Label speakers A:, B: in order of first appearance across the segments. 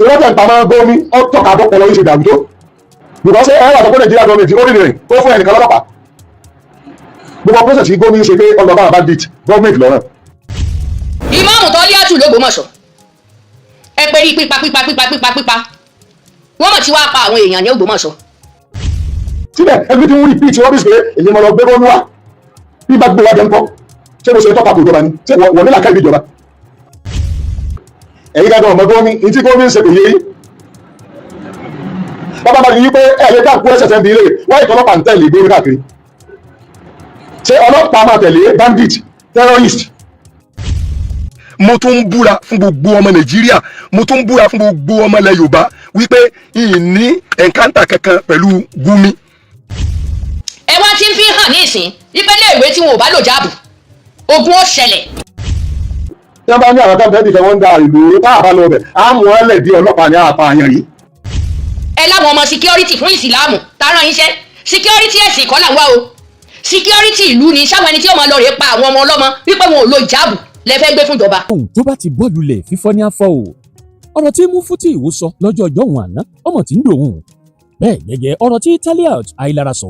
A: Ìwọ́n tẹ̀ ń pa máa gómi, ó tọ́ka bọ́ pọ̀lọ́ yìí ṣe dàrú tó, because ẹ wà sọ pé Nàìjíríà gọ́ọ̀mẹ̀ntì ó rìnrìn, ó fún ẹnìkan lọ́lọ́pàá. Gbogbo process yìí, gómi ṣe pé ọlọ́pàá bandit, gọ́ọ̀mẹ̀ntì lọ́rùn.
B: Ìmáàmù Tọ́líàtù l'Ógbómọ̀ṣọ́, ẹ pé rí pípa pípa pípa pípa pípa, wọ́n mọ̀ tí wàá pa àwọn èèyàn ní Ògbómọ̀ṣọ́.
A: Síbẹ̀ ẹbí tí ń repeat rubbish pé èyí mo lọ gbé gómi wá. Bí bá gbé wá jẹ́ ńkọ́? Ṣé mo ṣe tọ́ka kò jọba ni? Ṣé wọ́n nílà káyìí ìjọba? Ẹ̀yin gángan ọmọ gómi ní tí gómi ń ṣe kò yé yín. Bàbá máa yí pé ẹ̀ lè dá nkú ẹsẹ̀ tẹ́ ń bi ilé wọ́n ìtọ́ ọlọ́pàá ń tẹ̀lé gómi káàkiri. Ṣé ọlọ́pàá máa tẹ̀lé bandit, terrorist?
C: Mo tún ń búra fún gbogbo ọmọ Nàìjíríà, mo tún ń búra fún gbogbo ọmọ ilẹ̀ Yorùbá wípé ìní encounter kankan pẹ̀lú Gumi.
B: Ẹ wá ti ń fi hàn ní ìsín wípé iléèwé tí wọn ò bá lò jáàbù, ogun ó ṣẹlẹ̀.
A: Tí wọ́n bá ní àwọn tó ń bẹ́ẹ̀ nìkan, wọ́n ń da ìlú tá a bá lọ bẹ̀, á mú wọn lẹ̀ di ọlọ́pàá ní àpààyàn yìí.
B: Ẹ láwọn ọmọ security fún ìsìláàmù tá a rán yín ṣẹ́. Security ẹ̀sìn kọ́ là ń wá o, security ìlú ni. Sáwọn ẹni tí ó máa lọ rèé pa àwọn ọmọ ọlọ́mọ wípé wọn ò lo ìjáàbù lẹ fẹ́ gbé fún ìjọba?
D: Ohun tó bá ti bọ́ lulẹ̀, fífọ́ ní afọ́ o. Ọ̀rọ̀ tí Mufti Ìwó sọ lọ́jọ́ ọjọ́ òun àná, ọmọ tí ń dòun bẹ́ẹ̀ gẹ́gẹ́. Ọ̀rọ̀ tí Taliat Ayélára sọ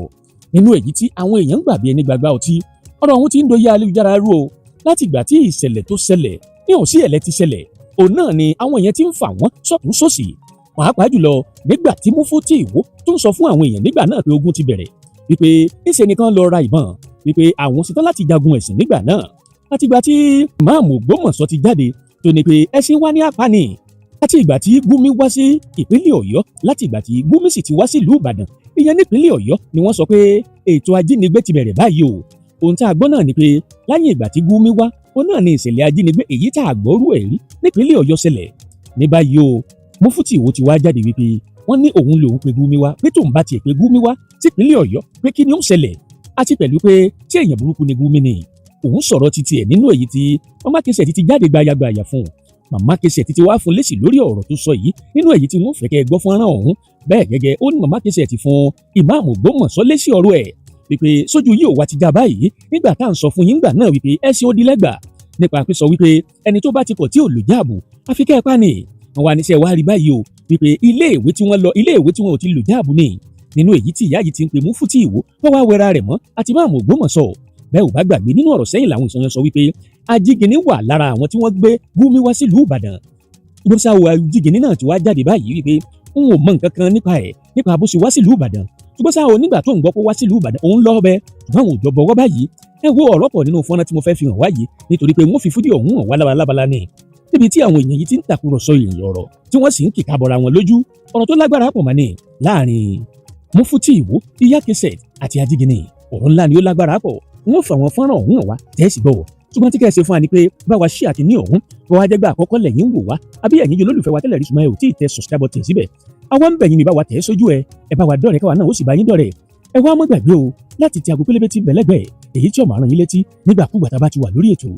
D: nínú èyí tí àwọn èèyàn ń gbà bí ẹni gbàgbá ọtí, ọ̀rọ̀ ọ̀hún ti ń doyé ayélujára rú o. Láti ìgbà tí ìṣẹ̀lẹ̀ tó ṣẹlẹ̀ ní òsì ẹ̀lẹ́ ti ṣẹlẹ̀, òun náà ni àwọn èèyàn ti ń fà wọ́n sọ́tún sósì, pàápàá jùlọ nígbà tí Mufti Ìwó tó ń sọ fún àwọn èèyàn nígbà náà pé ogun ti bẹ̀rẹ̀, wípé níṣe nìkan lọ ra ìbọn, wípé àwọn ṣetán láti jagun ẹ̀sìn nígbà náà. Àtìgbà tí ìmáàmù Ògbómọ̀ṣọ́ ti jáde tó ní pé ẹ̀sìn wa ní apani, láti ìgbà tí Gumi wá sí ìpínlẹ̀ Ọ̀yọ́, láti ìgbà tí Gumi sì ti wá sí ìlú Ìbàdàn, ìyẹn nípínlẹ̀ Ọ̀yọ́, ni wọ́n sọ pé ètò ajínigbé ti bẹ̀rẹ̀ báyìí o. Ohun tá a gbọ́ náà ni pé láyìn ìgbà tí Gumi wá, òun náà ni ìṣẹ̀lẹ̀ ajínigbé èyí tá a gbọ́rú ẹ̀ rí nípínlẹ̀ Ọ̀yọ́ ṣẹlẹ̀. Ní báyìí o, Mufti Ìwó ti wá jáde wípé wọ́n ní òun lòun pe Gumi wá, pé tóun bá tiẹ̀ pe Gumi wá sípínlẹ̀ Ọ̀yọ́, pé kí ni ó ń ṣẹlẹ̀, àti pẹ̀lú pé tí èèyàn burúkú ni Gumi ni. Òun sọ̀rọ̀ títí ẹ̀ nínú èyí tí Mama Kẹsẹ̀ ti jáde gbayagbaya fún un. Mama Kẹsẹ̀ ti wá fún lésì lórí ọ̀rọ̀ tó sọ yìí nínú èyí tí wọ́n fẹ́ kẹ́ gbọ́ fọ́nrán ọ̀hún. Bẹ́ẹ̀ gẹ́gẹ́, ó ní Mama Kẹsẹ̀ ti fún ìmáàmù Ògbómọ̀ṣọ́ lésì ọ̀rọ̀ ẹ̀ wípé sójú yìí ò wá ti já báyìí nígbà tá à ń sọ fún yín gbà náà wípé ẹ̀sìn ó di lẹ́gbà nípa písọ wípé ẹni tó bá ti kọ̀ tí ò lò jáàbù, àfi kẹ́ ẹ pa ni. Wọ́n wá níṣẹ́ wá rí báyìí o, wípé ilé ìwé tí wọ́n lọ, ilé ìwé tí wọ́n ò ti lò jáàbù ni. Nínú èyí tí ìyá yìí ti ń pè Mufti Ìwó wọ́n wá wẹra rẹ̀ mọ́ àti máàmù Ògbómọ̀ṣọ́. Bẹ́ẹ̀ ò bá gbàgbé, nínú ọ̀rọ̀ sẹ́yìn làwọn ìsọyẹn sọ wípé Ajígini wà lára àwọn tí wọ́n gbé Gumi wá sílùú Ìbàdàn. Gbèsè àwọn Ajígini náà ti wá jáde báyìí wípé n ò mọ nǹkan kan nípa ẹ̀, nípa bó ṣe wá sílùú Ìbàdàn, ṣùgbọ́n sáà o, nígbà tó ń gbọ́ pé wá sílùú Ìbàdàn, òun lọ bẹ, ṣùgbọ́n àwọn òjò bọ̀wọ́ báyìí. Ẹ wo, ọ̀rọ̀ pọ̀ nínú fọ́nrán tí mo fẹ́ fi hàn wá yìí, nítorí pé wọ́n fi fídíò ọ̀hún hàn wá lábalábala ni, níbi tí àwọn èèyàn yìí ti ń tàkùrọ̀sọ ìrìn ọ̀rọ̀ tí wọ́n sì ń kìka bọra wọn lójú. Ọ̀rọ̀ tó lágbára pọ̀ mọ́ ni láàrin Mufti Ìwó, Ìyá Kẹsẹ̀t àti Ajígini. Ọ̀rọ̀ ńlá ni, ó lágbára pọ̀. Wọ́n fà wọ́n fọ́nrán ọ̀hún hàn wá tẹ́sí gbọ́, ṣùgbọ́n tí kẹ́sẹ̀ fún wa ni pé bá wa ṣí àkíní ọ̀hún. Bá wa jẹ́gbẹ́ àkọ́kọ́ lẹ́yìn ń wò wá, àbí ẹ̀yin jẹ́ olólùfẹ́ wa tẹ́lẹ̀ rí ṣùgbọ́n ẹ ò tí ì tẹ subscribe button síbẹ̀, àwa ń bẹ̀ yín ní, bá wa tẹ̀ ẹ́ sójú ẹ, ẹ bá wa dọ̀rẹ́, káwa náà ó sì bá yín dọ̀rẹ́. Ẹ wá mọ́ gbàgbé o láti tẹ aago pélébé tí ń bẹ lẹ́gbẹ̀ẹ́, èyí tí ó máa rán yín létí nígbàkúgbà tá a bá ti wà lórí ètò.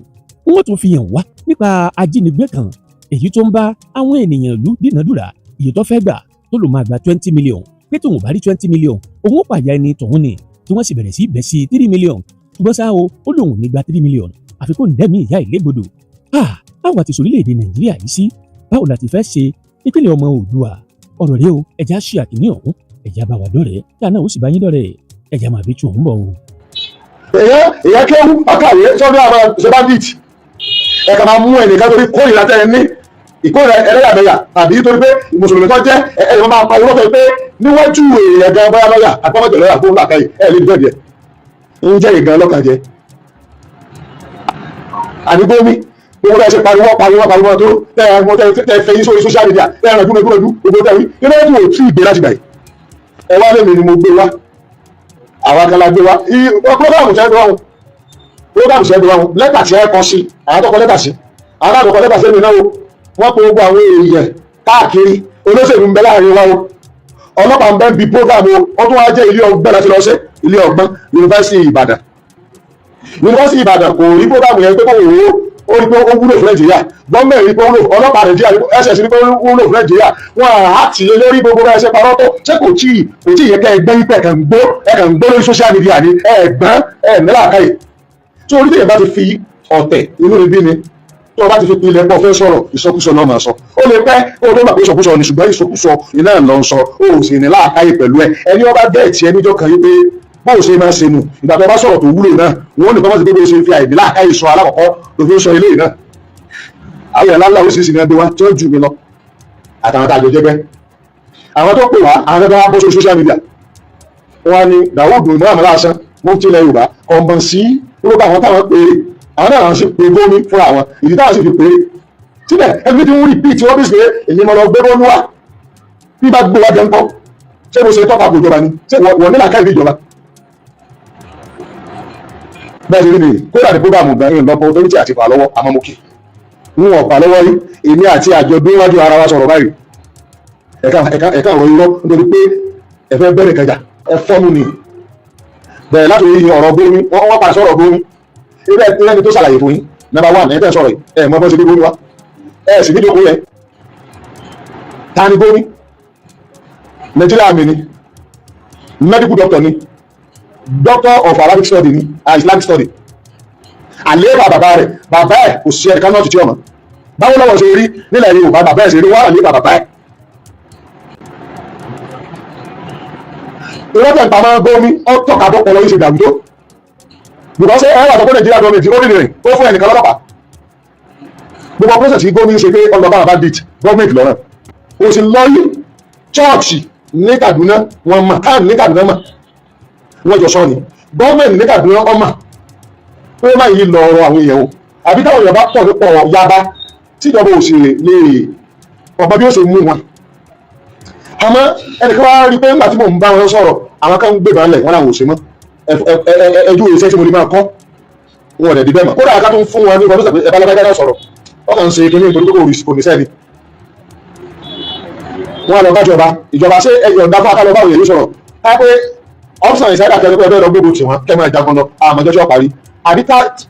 D: Wọ́n tún fi hàn wá nípa ajínigbé kan èyí tó ń bá àwọn ènìyàn ìlú dínàdúrà iye tó fẹ́ gbà, tó lò máa gba 20 million, pé tóun bá rí 20 million, òun ó pàyà ẹni tọ̀hún ni, tí wọ́n sì bẹ̀rẹ̀ sí bẹ̀ sí 3 million. Ṣùgbọ́n ṣá o, ó lóun ní gba 3 million, àfi kó ń dẹ́mi ìyá ìlégbodò. Báwo àti sórílẹ̀-èdè Nàìjíríà yìí sí? Báwo la ti fẹ́ ṣe ìpínlẹ̀ ọmọ Oòduà? Ọ̀rọ̀ rẹ o, ẹ̀já ṣe àkíní ọ̀hún, ẹ̀já bá wa dọ̀rẹ́, tí a náà ó sì bá yín dọ̀rẹ́. Ẹ̀já máa bí tu ọ̀hún bọ̀ o.
A: Èèyàn kéwú, ọkàwé sọ́dọ̀ àwọn ṣe bandit. Ẹ kà máa mú ẹnìkan torí kórìíra tẹ́ ẹ ní, ìkórìíra ẹlẹ́yàmẹ̀yà, tàbí torí pé mùsùlùmí tó jẹ́ ẹ, ẹ máa pa irọ́ tó pé níwájú èèyàn gan, bóyá lọ́yà àpamọ́jọ lọ́yà fún làkàyè ẹ lè dẹ́ẹ̀dẹ̀ ń jẹ́ ìgan lọ́kàn jẹ́. Àní gómi gbogbo ẹ ṣe pariwo pariwo pariwo tó tẹ ẹ tẹ fẹ́ yín sórí social media, tẹ ẹ rànjú rànjú rànjú gbogbo tẹ wí nínú ẹ̀dùn ò tí ì gbé láti gbà yìí. Ẹ wá lèmi ni mo gbé wá, àwọn akẹ́lá gbé wá program tẹ́ gbé wá wọn, program tẹ́ gbé wá wọn, lẹ́tà tí ẹ kọ sí àwọn tó kọ lẹ́tà sí, àwọn tó kọ lẹ́tà sí mi náà o. Wọ́n pe gbogbo àwọn èèyàn káàkiri, olóṣèlú ń bẹ láàrin wa o, ọlọ́pàá ń bẹ ń bi program o. Wọ́n tún wá jẹ́ ilé ọgbọ́n láti lọ sí ilé ọgbọ́n, Yunifásitì Ìbàdàn. Yunifásitì Ìbàdàn kò rí program yẹn pé kò wò ó. Ó rí pé ó wúlò fún Nàìjíríà, gọ́ọ̀mẹ̀ rí pé ó wúlò, ọlọ́pàá Nàìjíríà, ss rí pé ó wúlò fún Nàìjíríà. Wọn á tì í lórí gbogbo ẹ ṣe parọ́ tó. Ṣé kò tí yẹ kẹ́ ẹ gbẹ́ ipẹ̀ kàn gbó, ẹ kàn gbó lórí social media ni? Ẹ gbọ́n, ẹ nílà káyè tí orí tèèyàn bá ti fi ọ̀tẹ̀ inú rẹ̀ bí ni. Tó o bá ti fi pilẹ̀ pọ̀ fẹ́ sọ̀rọ̀, ìsọkúsọ náà máa sọ. Ó lè pẹ́ ó ló gbà pé ìsọkúsọ ni, ṣùgbọ́n ìsọkúsọ iná lọ ń sọ. Ó sì ní láàkáyè pẹ̀lú ẹ. Ẹni ọba bẹ́ẹ̀ tiẹ̀ níjọ́ kan yí pé bó o ṣe máa ṣe nù, ìgbà tó bá sọ̀rọ̀ tó wúlò náà, wọ́n ní kọ́mọ́sí pé bó o ṣe fi àìní láàkáyè sọ alákọ̀ọ́kọ́ ló fi ń sọ eléyìí náà. Àwọn èèyàn ńláńlá oríṣiríṣi ní ẹgbẹ́ wa tí wọ́n jù mí lọ, àtàwọn tá a jọ jẹ́gbẹ́, àwọn tó pè wá, àwọn tó wá bọ́ sórí social media, wọ́n ní Dawud Muhammed lásán, mufti ilẹ̀ Yorùbá kọ̀ǹbọ̀n sí orúkọ àwọn táwọn pè é. Àwọn náà sì pé gómi fúnra wọn. Ìdí táwọn sì fi pè é síbẹ̀, ẹbí tí ń repeat wọ́n bí sè é, èyí mo lọ gbé bọ́ọ̀lù wá. Bí bá gbé wá jẹ́ ńkọ́? Ṣé mo ṣe tọ́ka kò jọba ni? Ṣé wọ́n nílà káyìí ìjọba bẹ́ẹ̀ ṣe rí ni? Kódà ní program gan yìí lọ́pọ̀ authority àti fà lọ́wọ́, àmọ́ mo kì í ń wọ̀n fà lọ́wọ́ rí. Èmi àti àjọ bí wájú ara wa sọ̀rọ̀ báyìí, ẹ̀ka ẹ̀ka ẹ̀ka ọ̀rọ̀ irọ́, nítorí pé ẹ fẹ́ bẹ̀rẹ̀ kẹjà ẹ fọ́nù ni. Bẹ̀rẹ̀ láti orí ọ̀rọ̀ gómi, wọ́n padà sọ̀rọ̀ gómi. Ibẹ̀ ẹni tó ṣàlàyé fún yín. Number one, ẹ̀ tẹ́ sọ̀rọ̀ yìí, ẹ̀ mọ bọ́ ṣe gbé gómi wá, ẹ̀ sì nídìí okòó yẹn. Ta ni gómi? Nàìjíríà mi ni, medical doctor ni, doctor of Arabic study ni, Islamic study. Àléébà bàbá rẹ̀, bàbá ẹ̀ kò sí ẹ̀ka náà títí ọmọ báwo lọ́wọ́ ṣe rí nílẹ̀ Yorùbá, bàbá ẹ̀ ṣe rí wọ́n àléébà bàbá ẹ̀. Ìrọ́tẹ̀ ìpamọ́ gómi ó tọ́ka tó pọ̀lọ́ yìí ṣe dàrú tó, because ẹ wà sọ pé Nàìjíríà gọọmenti ó rìnrìn, ó fún ẹnìkan lọ́lọ́pàá. Gbogbo process tí gómi ṣe pé ọlọ́pàá bandit gọọmenti lọ́nà kò sì lọ yí chọ́ọ̀chì ní Kaduna, wọn mà káà ní Kaduna mà wọ́n jọ sọ ni gọọmenti ní Kaduna ọmọ pé má yí lọ ọ̀rọ̀ àwọn èèyàn o, àbí táwọn èèyàn bá pọ̀ nípọ̀ yaba tíjọba ò sì lè ọ̀pọ̀ bí ó ṣe mú wọn. Àmọ́ ẹnìkan wá rí pé nígbà tí mò ń bá wọn sọ̀rọ̀, àwọn kan ń gbé balẹ̀ wọn làwọn ò ṣe mọ́ ẹjú iṣẹ́ tí mo lè máa kọ́ wọn ò dẹ̀ di bẹ́ẹ̀ mọ́. Kódà ká tó ń fún wọn ní ọdún sàpé ẹ̀bá lágbájá náà sọ̀rọ̀, wọ́n kàn ń ṣe kinní nítorí pé kò ní sẹ́ni. Wọ́n lọ bá jọba ìjọba ṣé ẹ̀yọ̀ ọ̀dà fún akálọ̀ báwo yẹn sọ̀rọ̀ ká pé option ìsáyà kẹ́lẹ́ pé ẹgbẹ́ lọ gbógun tì wọ́n kẹ́ máa jagun lọ àmọ́jọ́ tí wọ́n parí, àbí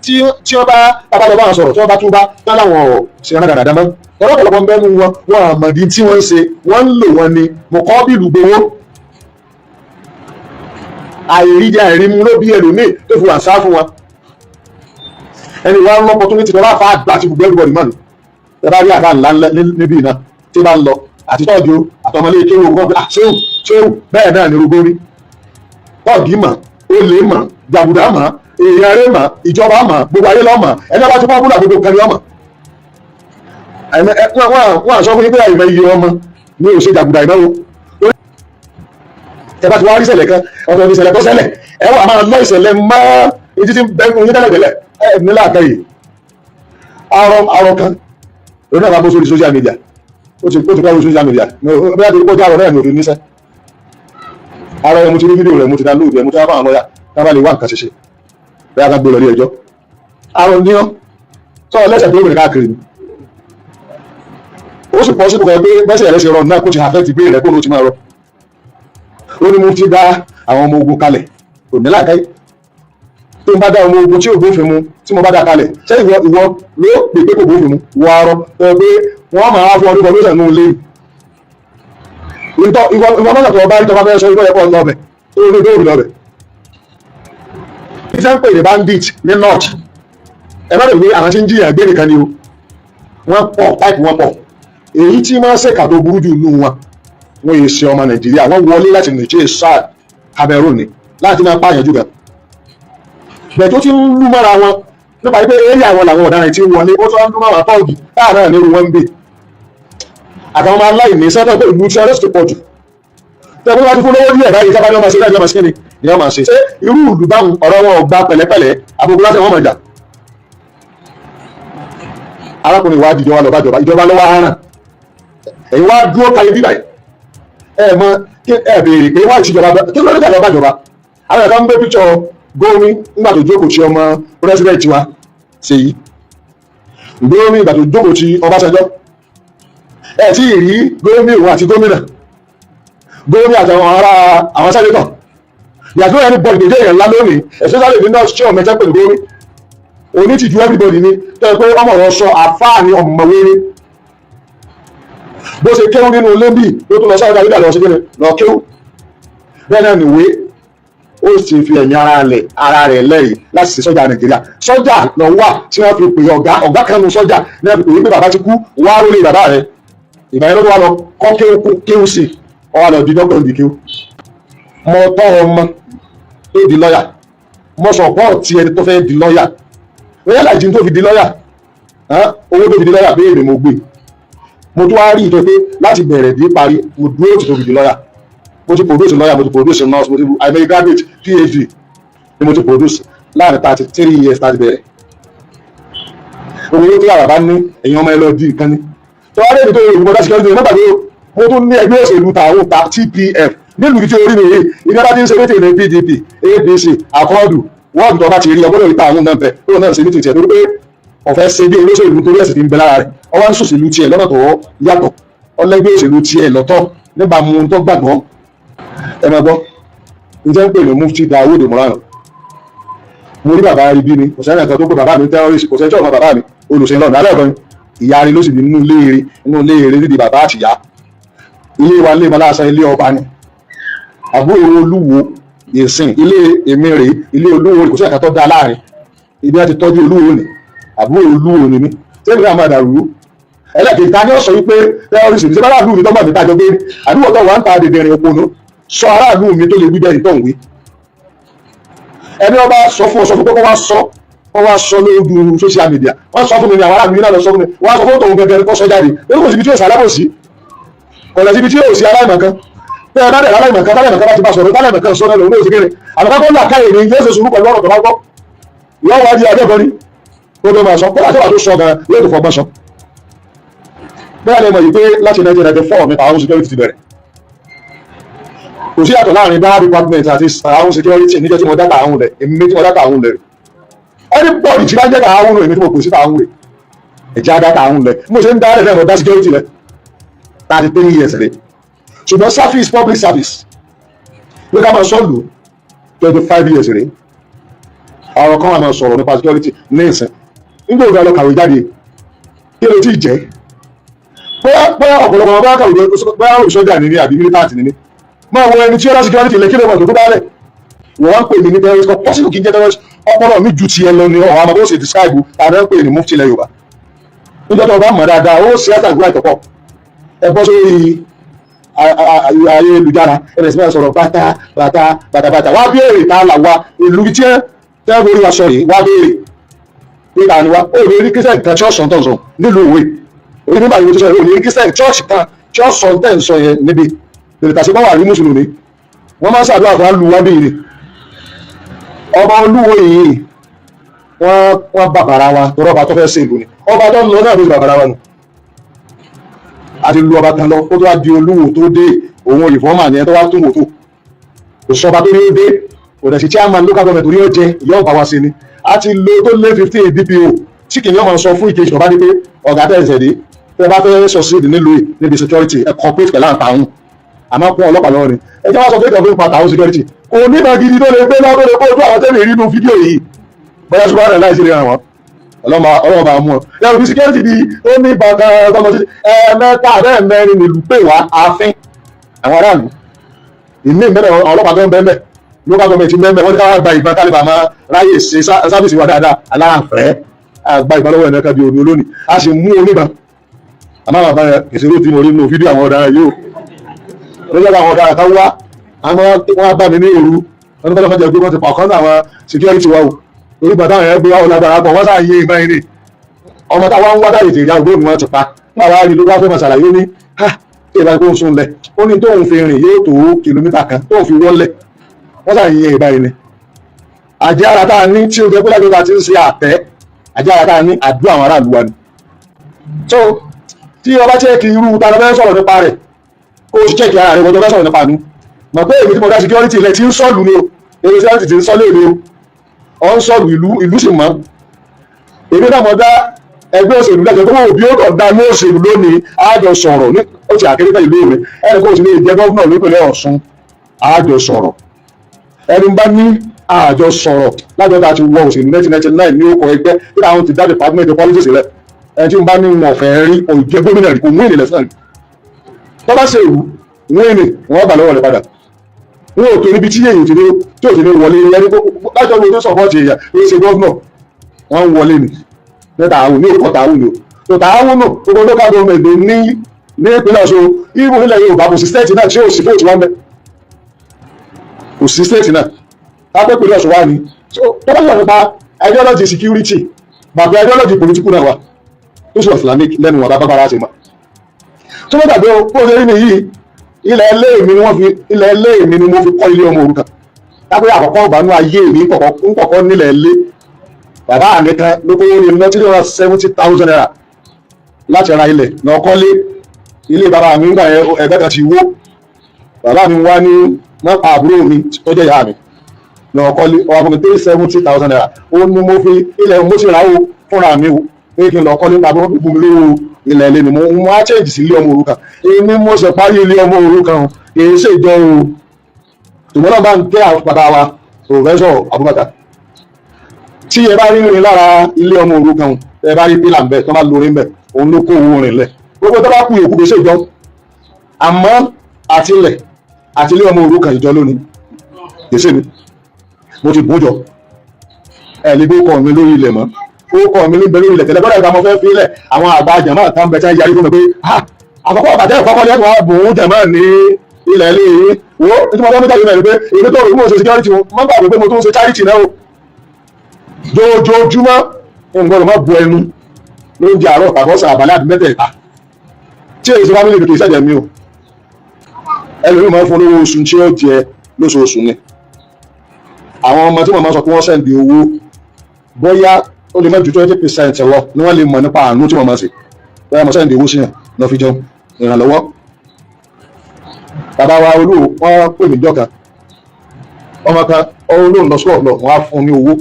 A: tí wọ́n bá bá lọ bá wọn sọ̀rọ̀, tí wọ́n bá tún bá tán láwọn ọ̀ ṣe rán dáadáa mọ́. Ọ̀pọ̀lọpọ̀ ń bẹ́nu wọn, wọn àmọ̀dí tí wọ́n ń ṣe, wọ́n ń lò wọn ni mọ̀kọ́bìlù gbowó. Àìríjẹ àìrímu ló bí ẹlòmíì tó fi wà sá fún wọn. Ẹni wọn lọ́pọ̀ tó ní tìtọ́ láfa àgbà àti gbogbo everybody mọ́ni. Ẹ bá rí àfa ńlá níbí iná tí bá ń lọ àti tọ́jú àtọmọlé kéwò wọn pé ṣéwù ṣéwù. Bẹ́ẹ̀ náà ni rúgbórí tọ́ọ̀gì mọ̀, olè mọ̀, jàgùdà mọ̀, èèyàn rẹ̀ mọ̀, ìjọba mọ̀, gbogbo ayé lọ́mọ̀. Ẹni bá ti pọ́pùlà gbogbo kan ní ọmọ wọ́n sọ fún yín pé àìmọ̀ iye ọmọ ní òṣè jàgùdà ìnáwó. Ẹ bá ti wá rí ìṣẹ̀lẹ̀ kan, ọ̀tọ̀ ní ìṣẹ̀lẹ̀ tó ṣẹlẹ̀, ẹ wà máa lọ ìṣẹ̀lẹ̀ mọ́ etí tí ń bẹ fún yín tẹ́lẹ̀tẹ́lẹ̀. Ẹ ní láàkàyè arọ arọ kan lórí náà bá bó sórí social media. Ó ti kọ́ lórí social media bí a ti rí kọjá arọ náà ní òfin níṣẹ́ arọ ẹ. Mo ti rí fídíò rẹ̀, mo ti download ẹ, mo ti wá fáwọn lọ́yà ká bá lè wá nǹkan ṣe ṣe bí a ká gbé lọ ilé ẹjọ́. Arọ ní ọ́ sọ lẹ́sẹ̀ tó rìn káàkiri ni. Ó sì pọ̀ síbùkọ̀ pé bẹ́sẹ̀ rẹ̀ ṣe rọ náà kó ti affect gbé rẹ̀ kó ló ti máa rọ. Ó ní mo ti dá àwọn ọmọ ogun kalẹ̀, kò ní làákàyè. Tó ń bá dá ọmọ ogun tí ò bófin mu, tí mo bá dá kalẹ̀, ṣé ìwọ ìwọ ló pè pé kò bófin mu? Wọ arọ tó pé wọ́n máa fún ọdún kọmíṣàn nù lé ìtọ́ ìwọ ìwọ mọ́tò tó bá rí tó bá fẹ́ sọ ìwọ ẹ̀kọ́ lọ́bẹ̀ tó rí tó rí lọ́bẹ̀. Iṣẹ́ ń pè ní bandit ní north, ẹ má lè wí àwọn tí ń jìyà gbé nìkan ni o. Wọ́n pọ̀, táìpù wọn pọ̀. Èyí tí wọ́n ṣèkà tó burú jù nù wọn, wọ́n yìí ṣe ọmọ Nàìjíríà, wọ́n wọlé láti Niger, Chad, Cameroon ni láti máa pààyàn jù gan. Bẹ́ẹ̀ tó ti ń lú mọ́ra wọn nípa pé eré àwọn làwọn ọ̀daràn tí ń wọlé, ó tún ń lú mọ́ra tọ́ọ̀gì táà náà nírú wọn ń bè àtàwọn ọmọ aláìní sẹ́tọ̀ pé ìlú tí ọlọ́sì ti pọ̀ jù. Tẹ́gbọ́n bá ti fún lówó díẹ̀ báyìí, sábà ní ọmọ ṣe dájú, ọmọ ṣe kíni ni wọ́n máa ṣe. Ṣé irú ìlú báwọn ọ̀rọ̀ wọn ò gba pẹ̀lẹ́pẹ̀lẹ́ àbúkú láti wọ́n mọ̀ jà? Arákùnrin wa dìde wa lọ bá jọba, ìjọba lọ́wọ́ aràn. Ẹ̀yin wá dúró kalẹ̀ bíbáyìí, ẹ mọ ẹ béèrè pé wá ìṣèjọba kí ló dé tàbí ọba jọba. Àwọn ẹ̀ka ń gbé píṣọ gómi nígbà tó jókòó tí ọmọ president wa Ṣèyí, gómi ìgbà tó jókòó tí Ọbásanjọ́. Ẹ tí ì rí gómi òun àti gómìnà, gómi àtàwọn ará àwọn senator yàtọ̀ ẹni bọ́ọ̀lù tó jẹ́ èèyàn ńlá lónìí, especially ní north tí ọmọ ẹ̀jẹ̀ pẹ̀lú gómi onítìjú everybody ni tó yẹ pé ọmọ ọ̀rọ̀ sọ àfáà ni, ọ̀mọ̀wé ni. Bó ṣe kéwú nínú ilé bíi ló tún lọ sáré dáadáa lọ sí kíni lọ kéwú. Bẹ́ẹ̀ náà nìwé Ó sì fi ẹ̀mí ara rẹ̀ lẹ́yìn láti ṣe sọ́jà Nàìjíríà. Sọ́jà lọ wà tí wọ́n fi pè ọ̀gá, ọ̀gá kan nu sọ́jà ní wọ́n fi pè é pé bàbá ti kú, wá lórí bàbá rẹ̀. Ìgbà yẹn ló wá lọ kọ́ kéwú, kéwú sí ọ wá lọ di dọ́kítọ̀ di kéwú. Mo tọ́ ọmọ tó di lọ́yà, mo support ẹni tó fẹ́ di lọ́yà. Lọ́yà làjí tó fi di lọ́yà, owó tó fi di lọ́yà béèrè mo gbé. Mo tún wá rí ìtọ́ pé láti bẹ̀rẹ̀ dé parí, mo dúró tí tó fi di lọ́yà. Mo ti produce lọ́yà, mo ti produce nurse, mo ti àìmọye graduate, PhD ni mo ti produce láàrin 33 years láti bẹ̀rẹ̀. Owó tó yàrá bá ní ẹ̀yin ọmọ ẹ lọ di nǹkan ní tó wá débi tó yẹ ìgbọ́dá security ní mọ́tàbí. Mo tún ní ẹgbẹ́ òṣèlú tàwọn ta TPF nílùú tí orí mi yìí. Ibi bá ti ń ṣe meeting ní PDP, APC, Accord, wọ́ọ̀dù tó bá ti rí ọgbọ́dọ̀ rí tàwọn náà bẹ̀ tó náà ṣe meeting tiẹ̀, torí pé ọ̀fẹ́ ṣe bí olóṣèlú, torí ẹ̀sìn ti ń bẹ lára rẹ̀. Ọwọ́ ń ṣòṣèlú tiẹ̀ lọ́nà tó yàtọ̀, ọlẹ́gbẹ́ òṣèlú tiẹ̀ lọ́tọ̀ nígbà mu tó gbàgbọ́. Ẹ máa gbọ́ ǹjẹ́ ń pè ní Mufti Dawood Imran. Mo rí bàbá rí bí mi, kò sẹ́ni kan tó pé bàbá mi terrorist, kò sẹ́ni tí ọ̀nà bàbá mi olùsìn lọ́nà alẹ́ ọ̀kan. Ìyá rí ló sì bí nínú ilé eré, nínú ilé eré nídìí bàbá àtìyá. Ilé wa ilé maláṣà, ilé ọba ni. Àbúrò olúwo ìsìn ilé èmi rèé, ilé olúwo, kò sí ẹ̀ka tó dá láàrin ibi láti tọ́jú olúwo ni. Àbúrò olúwo ni mí, sẹ́mi náà máa dàrú. Ẹlẹ́kẹ̀ẹ́, ta ni ó sọ wípé terrorist ní sẹ́mi aráàlú mi tó mọ̀ mí tájọ gbé àdúgbò tó wà ń ta dèdèrìn òpònú sọ aráàlú mi tó lè wí bẹ́ẹ̀ tó ń wí. Ẹni wọn bá sọ fún ọ, sọ fún pé kó wá sọ lójú social media. Wọ́n sọ fún mi ní àwọn aráàlú mi náà lọ sọ fún mi, wọ́n sọ fún tòun gẹ́gẹ́ kó sọ jáde pé kò síbi tí yóò sàlábòsí, kò lọ síbi tí yóò sí aláìmọ̀kan. Bẹ́ẹ̀ bá dẹ̀ aláìmọ̀kan, táláìmọ̀kan bá ti bá sọ̀rọ̀, táláìmọ̀kan sọ náà lòun náà sì kéré àmọ́ kó là káyè ní yóò ṣe sùúrù pẹ̀lú ọ̀rọ̀ tó bá gbọ́. Yóò wá di abẹ́ẹ̀kọ́ ni kó tó máa sọ, kó láti wà tó sọ gan yóò tó fọgbọ́n sọ. Bẹ́ẹ̀ ni mo yìí pé láti 1994 ní àwọn security ti bẹ̀rẹ̀. Kò sí yàtọ̀ láàrin dáhà department àti àwọn security níjọ́ tí mo dá tààrùn rẹ̀. Èmi tí mo dá tààrùn rẹ̀, anybody tí bá ń jẹ́ tààrùn rẹ̀, èmi tí mo pè sí tààrùn rẹ̀, ẹ̀jẹ̀ á dá tààrùn rẹ̀. Mo ṣe ń dá rẹ̀, mo dá security rẹ̀ 33 years rẹ̀. Ṣùgbọ́n service, public service ló ká máa sọ́ọ̀lù 25 years rẹ̀. Àwọn kan wà máa sọ̀rọ̀ nípa security ní ìsìn. Nígbà òfin lọ kàwé jáde, kí ló ti jẹ́? Bóyá bóyá ọ̀pọ̀lọpọ̀ bóyá kàwé, bóyá òṣọ́jà ní ní àbí militant ní ní máa wọ ẹni tí ó dá security lẹ. Kí ló mọ̀ tó tó dálẹ̀? Wọ́n wá ń pè mí ní terrorist. Kọ́ possible kí n jẹ́ terrorist? Ọpọlọ mi ju tiẹ̀ lọ ni. Ọ̀hún àmọ́ bó ṣe describe tàbí ń pè ní mufti ilẹ̀ Yorùbá níjọ́ tó o bá mọ̀ dáadáa, ó ṣe àtàgbà ìtọ̀pọ̀. Ẹ bọ́ sórí ayélujára, ẹ bẹ̀rẹ̀ sí máa sọ̀rọ̀ bàtà bàtà bàtà bàtà. Wá béèrè tá a là wá ìlú tí ẹ tẹ́ lórí wa sọ yìí. Wá béèrè pé ta ni wá. Ó lè rí Christian kan tí ó sọ̀ tó ń sọ nílùú òwe orí nígbà yìí tó sọ yìí. Ó lè rí Christian church kan tí ó sọ tẹ̀ ń sọ yẹn níbi lè tàṣí bá wà rí. Mùsùlùmí wọ́n máa ń ṣàdúrà fún àlù wá bíi ọba olúwo yìí. Wọ́n bàbàrà wa tọrọ ọba tó fẹ́ ṣe ìlú ni. Ọba tó ń lọ náà ló ti bàbàrà wa nù àti lu ọba kan lọ kó tó wá di olúwo tó dé. Òun reformer ni ẹ tó wá tún wò tó kò sọba tó ní ó dé. Kò dẹ̀ sí chairman local government torí ó jẹ ìyá ọba wa sí ni. A ti lo tó lé 15 DPO tí kìnìún ọmọ sọ fún ìkejì ọba ní pé ọ̀gá tẹ̀sẹ̀ dé, tẹ́ bá fẹ́ sọ sí nílùú yìí níbi security, ẹ cooperate pẹ̀lú àtàwọn àmọ́ kún ọlọ́pàá lọ́wọ́ ni. Ẹ jẹ́ wá sọ pé ìjọba ń pa àtàwọn security kò ní ìmọ̀ gidi tó lè gbé lọ́wọ́, tó lè kó ojú àwọn tẹ́lẹ̀ rí inú fídíò yìí. Bóyá ṣùgbọ́n rẹ̀ láìsí lè ràn wọ́n, ọlọ́mọ bá mú ọ yàrá bí security bí ó ní bàtà tọmọ sí ẹ̀ẹ̀mẹ́ta bẹ́ẹ̀ mẹ́rin nílùú pè wá ààfin àwọn aráàlú ìmí ìmẹ́rẹ̀. Ọlọ́pàá tó ń bẹ́ẹ̀ bẹ́ẹ̀, local government mẹ́mẹ́, wọ́n ní ká gba ìbọn kálíbà máa ráyè ṣe service wa dáadáa. Aláàfẹ́ àgbà ìbọn lọ́wọ́ ẹ̀nà kan bí òní olónìí, a sì mú oníbọn. Àmọ́ bàbá yẹn kìsì ló ti mọ̀ nínú fídíò àwọn ọ̀daràn yìí ó lọ́jọ́. Àwọn ọ̀daràn kan wá, àwọn wọn bá mi ní òru, wọn ní kọ́lọ́fọ́ jẹ́ pé wọ́n ti pàkọ́ náà àwọn security wa o, torí bàtà àwọn yẹn gbé wọn lágbára pọ̀. Wọ́n sáà yé ìbọn yìí ni ọmọ táwa ń wá dáyé tèrè àgbò ni wọ́n ti pa. Wọ́n wá rí ló wá fẹ́ máa ṣàlàyé ní ha tí ìbá kó ń sún lẹ̀. Ó ní tóun fi rìn yóò tó kìlómítà 1 tóun fi wọ́lẹ̀. Wọ́n sáà yé ìbọn yìí ni àjẹ́ ara tá a ní tí o jẹ́ pé lájọ́ ta ti ń ṣe àtẹ́ àjẹ́ ara tá a ní àdúrà àwọn aráàlú wa ni. So tí ọba check irú ta ló fẹ́ sọ̀rọ̀ nípa rẹ̀, kó o sì check ara rẹ̀ wọ́n tó fẹ́ sọ̀rọ̀ nípa mi. Mọ̀ pé èmi tí mo dá security ilẹ̀ tí ń sọ̀lù ni o, èmi security ti ń sọ́lé mi o, ọ̀ ń sọ̀lù ìlú, ìlú sì mọ́. Èmi náà mo dá ẹgbẹ́ òṣèlú lẹ́jọ́ tó wọ́n bí ó kàn dá ní òṣèlú lónìí. Àjọ sọ̀rọ̀ ní ó ti àkéré ìlú mi. Ẹnì kó o sì lè jẹ́ governor nípìnlẹ̀ Ọ̀ṣun. Àjọ sọ̀rọ̀ ẹni bá ní àjọ sọ̀rọ̀ lájọ́ tá a ti wọ òṣèlú 1999 ní ó kọ ẹgbẹ́ tí àwọn ti dá department of politics rẹ̀. Ẹni tí ń bá ní wọn fẹ́ rí òjẹ́ gómìnà rí, kò wíìnì lẹ́sàn rí. Tó bá ṣe ìwú wíìnì, wọ́n gbà lọ́wọ́ rẹ̀ padà. Wọn ò tó níbi tí èyí ti ní tí ò ti ní wọlé ẹni lájọ ló tó support èèyàn ló ṣe governor, wọ́n ń wọlé ni ní tààwùn ní òkò tààwùn ni o tó tààwùn nù. Gbogbo local government ló ní ní ìpínlẹ̀ Ọ̀ṣun, ibù nílẹ̀ Yorùbá. Kò sí state náà tí ò sí vote wọn bẹ́, kò sí state náà lápẹ́ ìpínlẹ̀ Ọ̀ṣun wà ní. So tó bá sọ̀rọ̀ nípa ideology security, bàbá, ideology political náà wà tó sì wà Islamic lẹ́nu wọn bá bá ṣe mọ́. Tó bá gbàgbé o, bó ṣe rí nìyí, ilẹ̀ ilé mi ni wọ́n fi, ilẹ̀ ilé mi ni mo fi kọ́ ilé ọmọ òrukàn. Lápẹ́ àkọ́kọ́ ìbánú ayé mi ń kọ̀kọ́ nílẹ̀ ilé bàbá mi kan ló kó ní iná ₦370,000 láti ra ilẹ̀ náà kọ́lé. Ilé bàbá mi nígbà yẹn, ẹgbẹ́ kan ti wó. Bàbá mi wá ní wọ́n pa àbúrò mi tó jẹ́ ìyá mi náà kọ́lé ọwọ́ fún mi, ₦370,000. Ó ní mo fi ilẹ̀, mo sì rà ó fúnra mi o, pé kí n lọ kọ́lé nípa bí wọ́n fi bù mí lówó ilẹ̀ ilé ni mo á change sí ilé ọmọ òrukàn. Èmi mo sì parí ilé ọmọ òrukàn o, kì í ṣèjọ o. Tòmọ́ náà bá ń tẹ́ àwọn bàbá wa, Professor Abubakar, tí ẹ bá rí rìn lára ilé ọmọ òrukàn, ẹ bá rí pílà ń bẹ tó bá lórí ń bẹ, òun ló kó owó rìn lẹ̀. Gbogbo tó bá kú yòókù kì í ṣèjọ, àmọ́ àtilẹ̀ àti ilé ọmọ òrukàn, ìjọ lónìí, kì í ṣe mi. Mo ti bùn jọ ẹ lè gbé kọ́ mi lórí ilẹ̀ mọ́. Ó kọ́ mi níbẹ̀ lórí ilẹ̀ tẹ́lẹ̀ bọ́dà ìgbà mo fẹ́ fi ilẹ̀. Àwọn àgbà jàmáà kan bẹ tí wọ́n yarí fún mi pé àkọ́kọ́ ọ̀bàtẹ́ ìkọ́kọ́ ní ẹ̀kọ́ bùn jàmáà ní ilẹ̀ ilé yìí. Wo ní tí mo fẹ́ mú jáde mẹ́rin pé èmi tó rò mo ṣe security wọn, má gbàgbé pé mo tún ṣe charity náà o. Jojoojúmọ́ nǹkan gbọ́dọ̀ má bu ẹnu lóúnjẹ àárọ̀ tàbí ọ̀sán, àbálẹ́ àbí mẹ́tẹ̀ẹ̀ta tí èyí ṣe family mi, kì í ṣẹ̀jẹ̀ mi o. Ẹlòmíì máa ń fún olówó oṣù tí ó jẹ lóṣooṣù ni. Àwọn ọmọ tí màmá sọ pé wọ́n send owó, bóyá ó lè má ju 20% lọ ni wọ́n lè mọ̀ nípa àánú tí wọ́n máa ṣe. Bóyá mo send owó sí yàn lọ fi jẹun ìrànlọ́wọ́. Bàbá wa olúwo, wọ́n pè mí jọ́kan, ọmọ kan olóhùn lọ sọ́ọ̀ lọ, wọ́n á fún ní owó.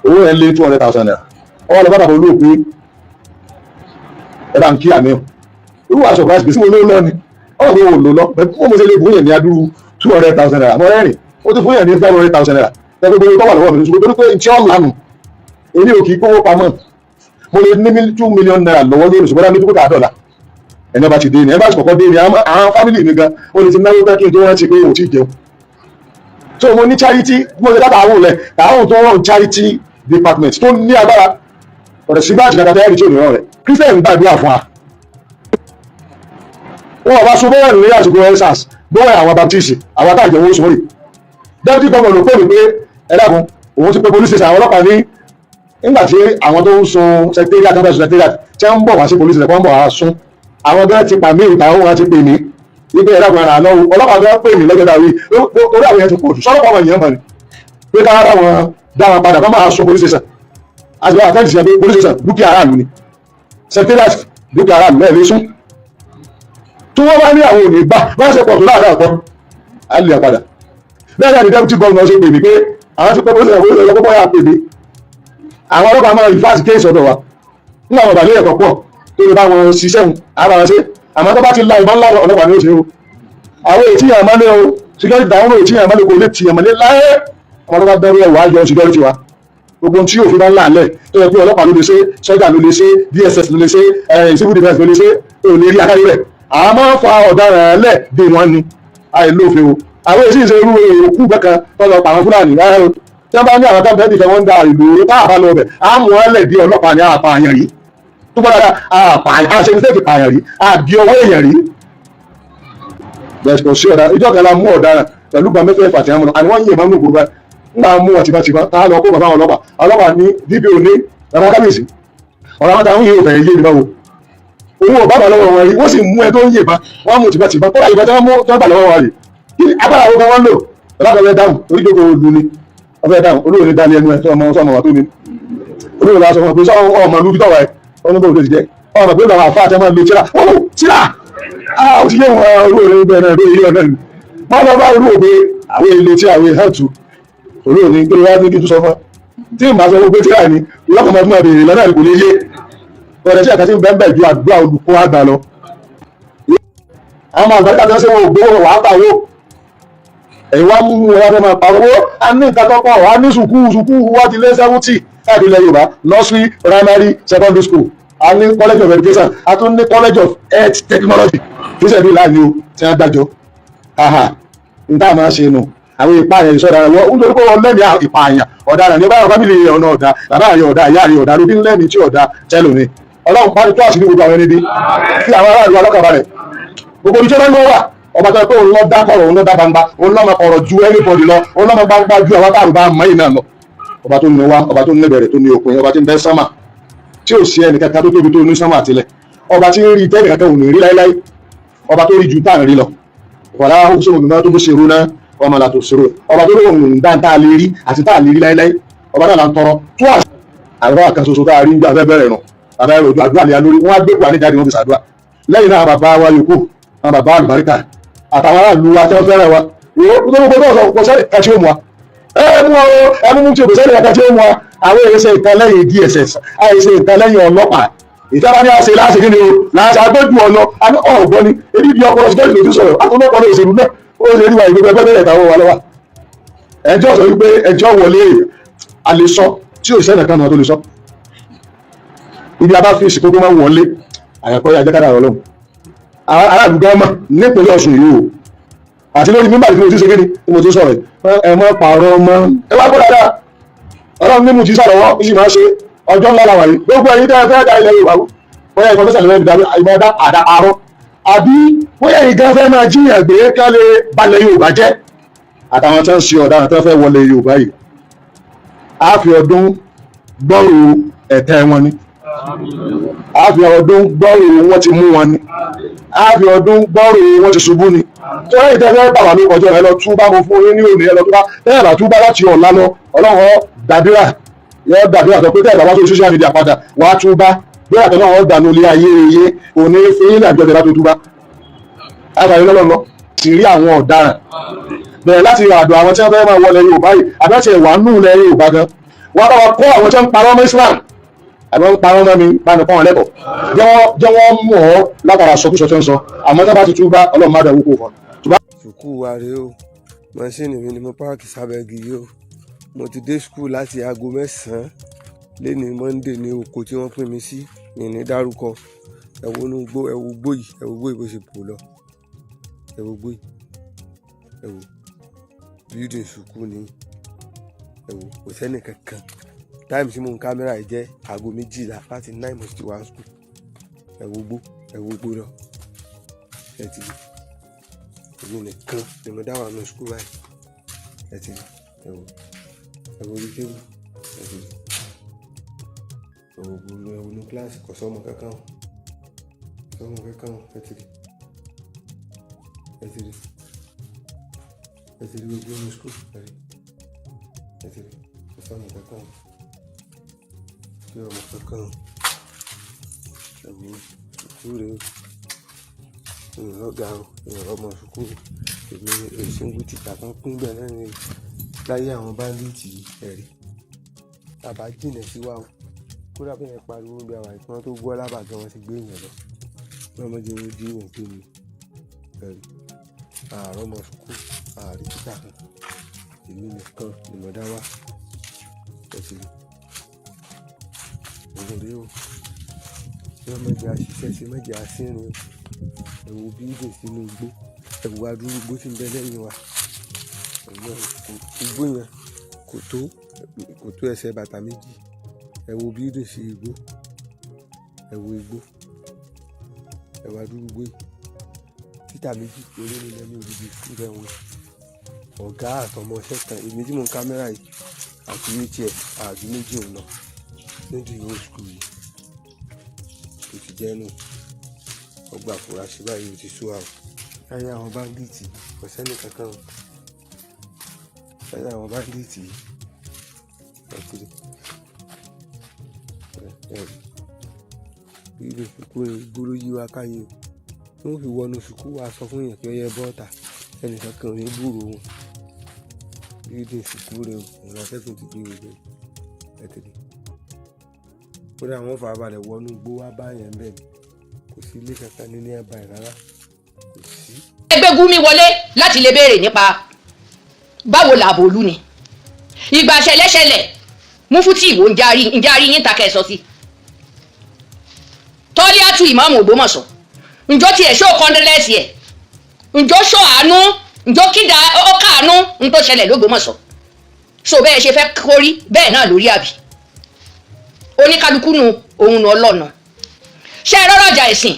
A: Owó yẹn lé ₦200,000. Wọ́n lọ bá bàbá olúwo pé ẹ bá ń kí àmì o. Olúwa surprise pé sí mo lówó lọ ni ọ̀rọ̀ mi ò lò lọ bẹ́ẹ̀. Mo ṣe lè fún yẹn ní adúrú ₦200,000? Mo rẹ́rìn, ó ti fún yẹn ní ₦500,000. Ẹgbẹ́ gbogbo tó wà lọ́wọ́ mi, ṣùgbọ́n torí pé ntí ọ̀ lánàá, èmi ò kì í kówó pamọ́. Mo lè ní ₦2 million lọ́wọ́ lónìí, ṣùgbọ́n dá mi dúkìá dọ̀là. Ẹni ọba ti dé ni ẹ bá ti kọ́kọ́ dé ni àwọn family mi gan, ó lè ti náwó pẹ́ kí n tó rántí pé ò tí ì jẹun. So mo ní charity, mo ṣe dábàá àwọn òlẹ̀ àwọn tó rán charity department tó ní agbára ọ̀rẹ́ sí báàgì kàkà tẹ́lẹ̀ tí ò ní rán rẹ̀. Christian gbàdúrà fún wa, wọn bá so bóyá ní àsìkò EndSARS, bóyá àwọn Baptist, àwọn àtàjẹ owó sórí. Deputy governor ló pè mí pé ẹ dákun, òun ti pé police station, àwọn ọlọ́pàá ní nígbà tí àwọn tó ń sun secretariat, tó ń fẹ́ sun secretariat, tí wọ́n ń bọ̀ wá sí police station, wọ́n ń bọ̀ wá sun àwọn gẹ́gẹ́ ti pa mí ìta, wọn ti pè mí wípé ẹ dákun, ara àná ọlọ́pàá tó pè mí lọ́jọ́ dàwí torí àwọn yẹn ti pọ̀ jù sọ́lọ́pàá wọn yẹn mọ̀ ni pé ká dá wọn dá wọn padà kọ́ máa sun police station. Àti wọn àtẹ́ǹtì sí pé police station dúkìá aráàlú ni, secretariat dúkìá aráàlú ẹ̀ lè sún. Tí wọ́n bá ní àwọn òní gbà bá ṣe pọ̀ tó láàárọ̀ àpọ̀ á lè padà. Bẹ́ẹ̀ náà ni deputy governor ṣe pè mí pé àwọn ti pẹ́ police station, police station kọ́kọ́ yà pè mí. Àwọn ọlọ́pàá máa refer case ọ̀dọ̀ wa nígbà wọn bàlẹ́ ẹ̀kọ́ pọ̀ tó lè bá wọn ṣiṣẹ́ wọn àbá wọn ṣe. Àmọ́ tó bá ti la ìbọn ńlá, ọlọ́pàá ní ó ṣe o. Àwọn èyí tí yàn máa lé o, security àwọn èyí tí yàn máa lé kò lè tì yàn máa lé láyé. Ọmọ tó bá bẹ̀rù ẹ̀wà yọ security wa. Gbogbo tí òfin bá ń là ńlẹ̀ tó yẹ pé ọlọ́pàá ló lè ṣe, sọ́jà ló lè ṣe, DSS ló lè ṣe, civil defence ló lè ṣe, ò lè rí akáyé rẹ̀. Àwọn máa ń fa ọ̀daràn lẹ̀ dé wọn ni àìlófin o. Àwọn èsì ìṣe irú òkú bẹ́kan tó lọ pa àwọn Fúlàní rárá o. Tí wọ́n bá ní àwọn tábìlì fẹ́ wọ́n ń da ìlú oró tá àbá lọ bẹ̀, á mú wọn lẹ̀ bí ọlọ́pàá ní àpààyàn rí tó bá dára àpààyàn, àṣẹ ní sẹ́ẹ̀kì pààyàn rí, àbí ọwọ́ èèyàn rí. Bẹ́ẹ̀ kò sí ọ̀daràn. Ìjọ kan la mú ọ̀daràn pẹ̀lú gba mẹ́fẹ̀ẹ́fà tí wọ́n mú lọ, àní wọ́n yìn ìbọn ní òkúrú báyìí. Ńgbà mú wọn tìbátìbá tá a lọ kó bàbá wọn ọlọ́pàá, ọlọ́pàá ní DPO ní bàbá kábíyèsí, ọ̀rọ̀ àwọn táwọn yìí ò fẹ́ yé mi báwo. Owó ọ̀bá bà lọ́wọ́ wọn rí, wọ́n sì mú ẹ tó ń yìnbọn, wọ́n mú tìbátìbá kódà ìbọn tí wọ́n mú tí wọ́n bà lọ́wọ́ wọn rí, kí ni agbára wo kan wọ́n lò? Bàbá kan fẹ́ dáhùn orí jókòó olú ni wọ́n fẹ́ dáhùn. Olóòní dání ẹnu ẹ tó ọmọ sọmọ wà tó ní olóòní bá sọ fún ọ pé sọ ọmọ ìlú bí tọ́wọ́ ẹ ọmọ bó ti jẹ ọmọ pé àwọn àfáà tẹ máa lo tíra wọ́n lò tíra. Ah, ó ti yé wọn. Olóòní bẹ́ẹ̀ náà lórí ilé ọ̀nà ni wọ́n lọ bá olóò pé àwọn èlò tí àwọn èèyàn tù. Olóòní kí ló wá ní kí n tún sọ fún ẹ tí n bá sọ fún pé tíra ni lọ́kàn máa tún máa béèrè lọ́nà kò ní yé ọ̀rẹ́ tí àkàtì ń bẹ́ẹ̀ bẹ́ẹ̀ ju àdúrà olùkọ́ àgbà lọ. Àwọn àgbàdà tó ń ṣe wọn ò gbowó wàá gbà wó, ẹ̀yin wá mú wọn wá fẹ́ máa pariwo. A ní nǹkan tó pọ̀, a ní sùkúù. Sùkúù wá ti lé 70 káàkiri ilẹ̀ Yorùbá: nursery, primary, secondary school. A ní college of education, a tún ní college of health technology, kì í ṣe bí láàyè o tí wọ́n dájọ́. N tá a máa ṣe nù, àwọn ìpààyàn ìsọdara wọn nítorí pé wọn lẹ́mìí ìpààyàn ọ̀daràn ní báyọ̀. Family rẹ̀ ọ̀nà ọ̀dà, bàbá rẹ̀ ọ̀dà, ìyá rẹ̀ ọ̀dà, ló fi ń lẹ́mìí tí ọ̀dà tẹ́lómi. Ọlọ́run parí tó àṣírí gbogbo àwọn ẹni bí fi àwọn aráàlú alọ́kàbalẹ̀ gbogbo ibi tí wọ́n wà. Ọba tó yẹ pé òun lọ dá kọ̀rọ̀, òun lọ dá gbangba, òun lọ́mọ kọ̀rọ̀ ju anybody lọ, òun lọ́mọ gbangba ju àwọn táàrù bá mọ́ yìí náà lọ. Ọba tó ní wa, ọba tó ní bẹ̀rẹ̀, tó ní òpin, ọba tí ń bẹ sánmà tí ò sí ẹnìkankan tó tóbi tó ní sánmà àtìlẹ̀, ọba tí ń rí tẹ́nìkankan ò ní rí láéláé, ọba tó rí ju tá à ń rí lọ. Wàlá sọ̀rọ̀ mímọ́ tó bó ṣe rú náà wọ́n máa la tó ṣerú. Ọba tó lóun dá tá a lè rí àti tá a lè rí láéláé, ọba náà là ń tọrọ tó àdúrà kan ṣoṣo tá a rí ń gbà fẹ́ bẹ̀rẹ̀ nù. Bàbá ẹ̀rọ ojú àdúrà lè lórí wọn á gbé kúrò níjáde, wọn fi ṣàdúrà. Lẹ́yìn náà, bàbá wa yòókù, àwọn bàbá àlùbáríkà àtàwọn aráàlú wa tí wọ́n fẹ́ràn wa, wo tó gbogbo tó sọ kò sẹ́ni kan tí ó mu wa. Ẹ mú wa o, ẹ mú tí o, kò sẹ́ni kan tí ó mu wa. Àwọn èyí ṣe ìtàn lẹ́yìn DSS, àyè ṣe ìtàn lẹ́yìn ọlọ́pàá. Ìjọba ní àṣẹ láṣẹ kí ni o láṣẹ agbójú ọ̀nà ọ̀gbọ́n ni ebi bí ọpọlọ síkẹ́rì lójú sọ̀rọ̀ àtúntò òṣèlú náà ó lè rí wa ìgbẹ́gbẹ́ bẹ́ẹ̀ tàwọn wà lọ́wọ́. Ẹjọ́ sọ wípé ẹjọ́ wọlé a lè sọ tí ò sẹ́nì kan náà tó lè sọ ibi a bá fi ìsìnkú tó máa ń wọlé àyàkọ́ yà jẹ́kádà ọlọ́run. Aráàlú gan mọ̀ nípínlẹ̀ Ọ̀ṣun yìí o, àti lórí mímbà tí mo ti ṣe kíni tí mo ti sọ̀rọ̀, ẹ mọ́ pààrọ̀ mọ́. Ẹ wá gbọ́dọ̀ dáadáa, ọlọ́run ní mo ti sàlọ́wọ́ ó sì máa ṣe. Ọjọ́ ńlá làwà yìí. Gbogbo ẹ̀yin tẹ́ ẹ fẹ́ da ilẹ̀ Yorùbá, bóyá ìfọ̀fẹ́sẹ̀ lẹ́nu ìdàgbé ìmọ̀ ọ̀dá àdá àárọ̀, àbí bóyá ẹ̀yin gan fẹ́ máa jíyàn gbé ká lè balẹ̀ Yorùbá jẹ́, àtàwọn tó ń ṣe ọ̀daràn tó fẹ́ wọlé Yorùbá yìí, á fi ọdún gbọ́rò ẹ̀tẹ́ wọn ni, á fi ọdún gbọ́rò wọn ti mú wọn ni, á fi ọdún gbọ́rò wọn ti ṣubú ni. Tó lẹ́yìn tẹ́ fẹ́ bà wá ló kọjọ́, ẹ lọ túbá. Mo fún yín ní òní, ẹ lọ túbá. Tẹ́yẹ̀ bá túbá láti ọ̀la lọ, Ọlọ́run dàdúrà yọ dàdúrà sọ pé tẹ́yẹ̀ bá wá sórí social media padà wàá túbá bí àtọ̀ náà wọ́n dànù ilé ayé iye òní fún yín àjọ ìjọba tó túbá. Àfààní lọ́lọ́ lọ sì rí àwọn ọ̀daràn bẹ̀rẹ̀ láti àdó àwọn tí wọ́n fẹ́ máa wọlé Yorùbá yìí, àbí wọ́n ti wà nù ilẹ̀ Yorùbá gan. Wọ́n bá wa kọ́ àwọn tí wọ́n ń parọ́ mọ́ Islam, àbí wọ́n ń parọ́ mọ́ mi, bá mi kọ́ wọn lẹ́kọ̀ọ́, jẹ́ wọ́n mú ọ látara sọkúsọ tí wọ́n sọ. Àmọ́ tí wọ́n bá ti túbá, Ọlọ́run má dàwó kó fún ọ.
E: Sùkúù wa rèé o. Machine mi ni mo park sábẹ́ igi yìí o. Mo ti dé school láti aago 9 lẹ́ni Monday ní oko tí wọ́n pín mi sí ní ní dárúkọ. Ẹ wo inú igbó, ẹ wo igbó yìí, ẹ wo igbó yìí bó ṣe bò lọ. Ẹ wo igbó yìí, ẹ wo building sùkúù ni. Ẹ wo, kò sẹ́nì kankan. Time tí mo ń kámẹ́rà yìí jẹ́ aago 12. Láti 9 mo ti wá school. Ẹ wo igbó, ẹ wo igbó lọ. Ẹ ti rí, èmi nìkan ni mo dá wà ní school báyìí. Ẹ ti rí, ẹ wo, ẹ wo orí table. Ẹ ti rí, ẹ wo gbogbo, ẹ wo ní kíláàsì, kò sọ́mọ kankan o, kò sọ́mọ kankan o. Ẹ ti rí, ẹ ti rí, ẹ ti rí gbogbo ní school. Ẹ rí, ẹ ti rí, kò sọ́mọ kankan o, kò sí ọmọ kankan o. Ẹ wo sùkúù rèé o. Èmi lọ́gàá o, èmi ọmọ sùkúù. Èmi single teacher kan pín bẹ́ẹ̀ náà ni láyé àwọn bandit yìí. Ẹ rí, bàbá jìnnà sí wa o. Kódà bí yẹn pariwo níbi àwọn àìsàn tó gbọ́ lábàá gan, wọn ti gbé èèyàn lọ. Wọ́n mọ̀ jẹ́ wọ́n jí èèyàn gbé mi. Ẹ rí, àárọ̀ ọmọ sùkúù, àárí títà kan. Èmi nìkan ni mo dá wà. Ẹ ti rí, òun rèé o. Wọ́n mọ̀ jẹ́ àṣìṣe ṣe, mọ̀ jẹ́ àṣìrìn o. Ẹ wo building sínú igbó. Ẹ wo adúrú igbó tí ń bẹ lẹ́yìn wa. Igbó yẹn kò tó ẹsẹ̀ bàtà méjì. Ẹ wo building sí igbó. Ẹ wo igbó, ẹ wo adúrú igbó yìí. Títà méjì péré ní lẹ́nu odidi school bẹ́ẹ̀ wọ́n, ọ̀gá àtọmọṣẹ́ kan. Èmi tí mò ń kámẹ́rà yìí àti hf àjù méjì òun lọ nídìí old school yìí. Ó ti jẹ́ nù ọgbà àfúrásì báyìí, ó ti sú àwọn láyé àwọn bandit. Kò sẹ́ni kankan o láyé àwọn bandit yìí. Ẹ ti rí, ẹ rí ilé sùkúù ìgboro yí wa káyé o. Tí wọ́n fi wọnú sùkúù wa sọ fún yẹn pé ọyẹ bọ́ọ̀tà, ẹnìkan kan ò ní gbúròó wọn. Building sùkúù rẹ o, òun látẹ́gùn ti gbé gbogbo. Ẹ ti rí, kódà wọ́n farabalẹ̀ wọnú igbó wá bá yẹn bẹ́ẹ̀ ni. Kò sí ilé kankan ní nearby rárá, kò sí.
B: Ẹgbẹ́ Gumi wọlé láti lè béèrè nípa báwo làbò olú ni ìgbà ṣẹlẹ̀ṣẹlẹ̀. Mufti Ìwò, ǹjẹ́ àrí yín ta kẹ́ ẹ sọ sí Tọ́líàtù, ìmáàmù Ògbómọ̀ṣọ́, ǹjọ́ tiẹ̀ ṣó condolence ẹ̀, ǹjọ́ ṣó àánú, Ǹjọ́ kídà ó káàánú ń tó ṣẹlẹ̀ lÓgbómọ̀ṣọ́? So bẹ́ẹ̀ ṣe fẹ́ kórí bẹ́ẹ̀ náà lórí, àbí? Oníkálukú nu òun nu ọlọ́ọ̀nà. Ṣé ẹ rọ́rọ̀ ọjà ẹ̀sìn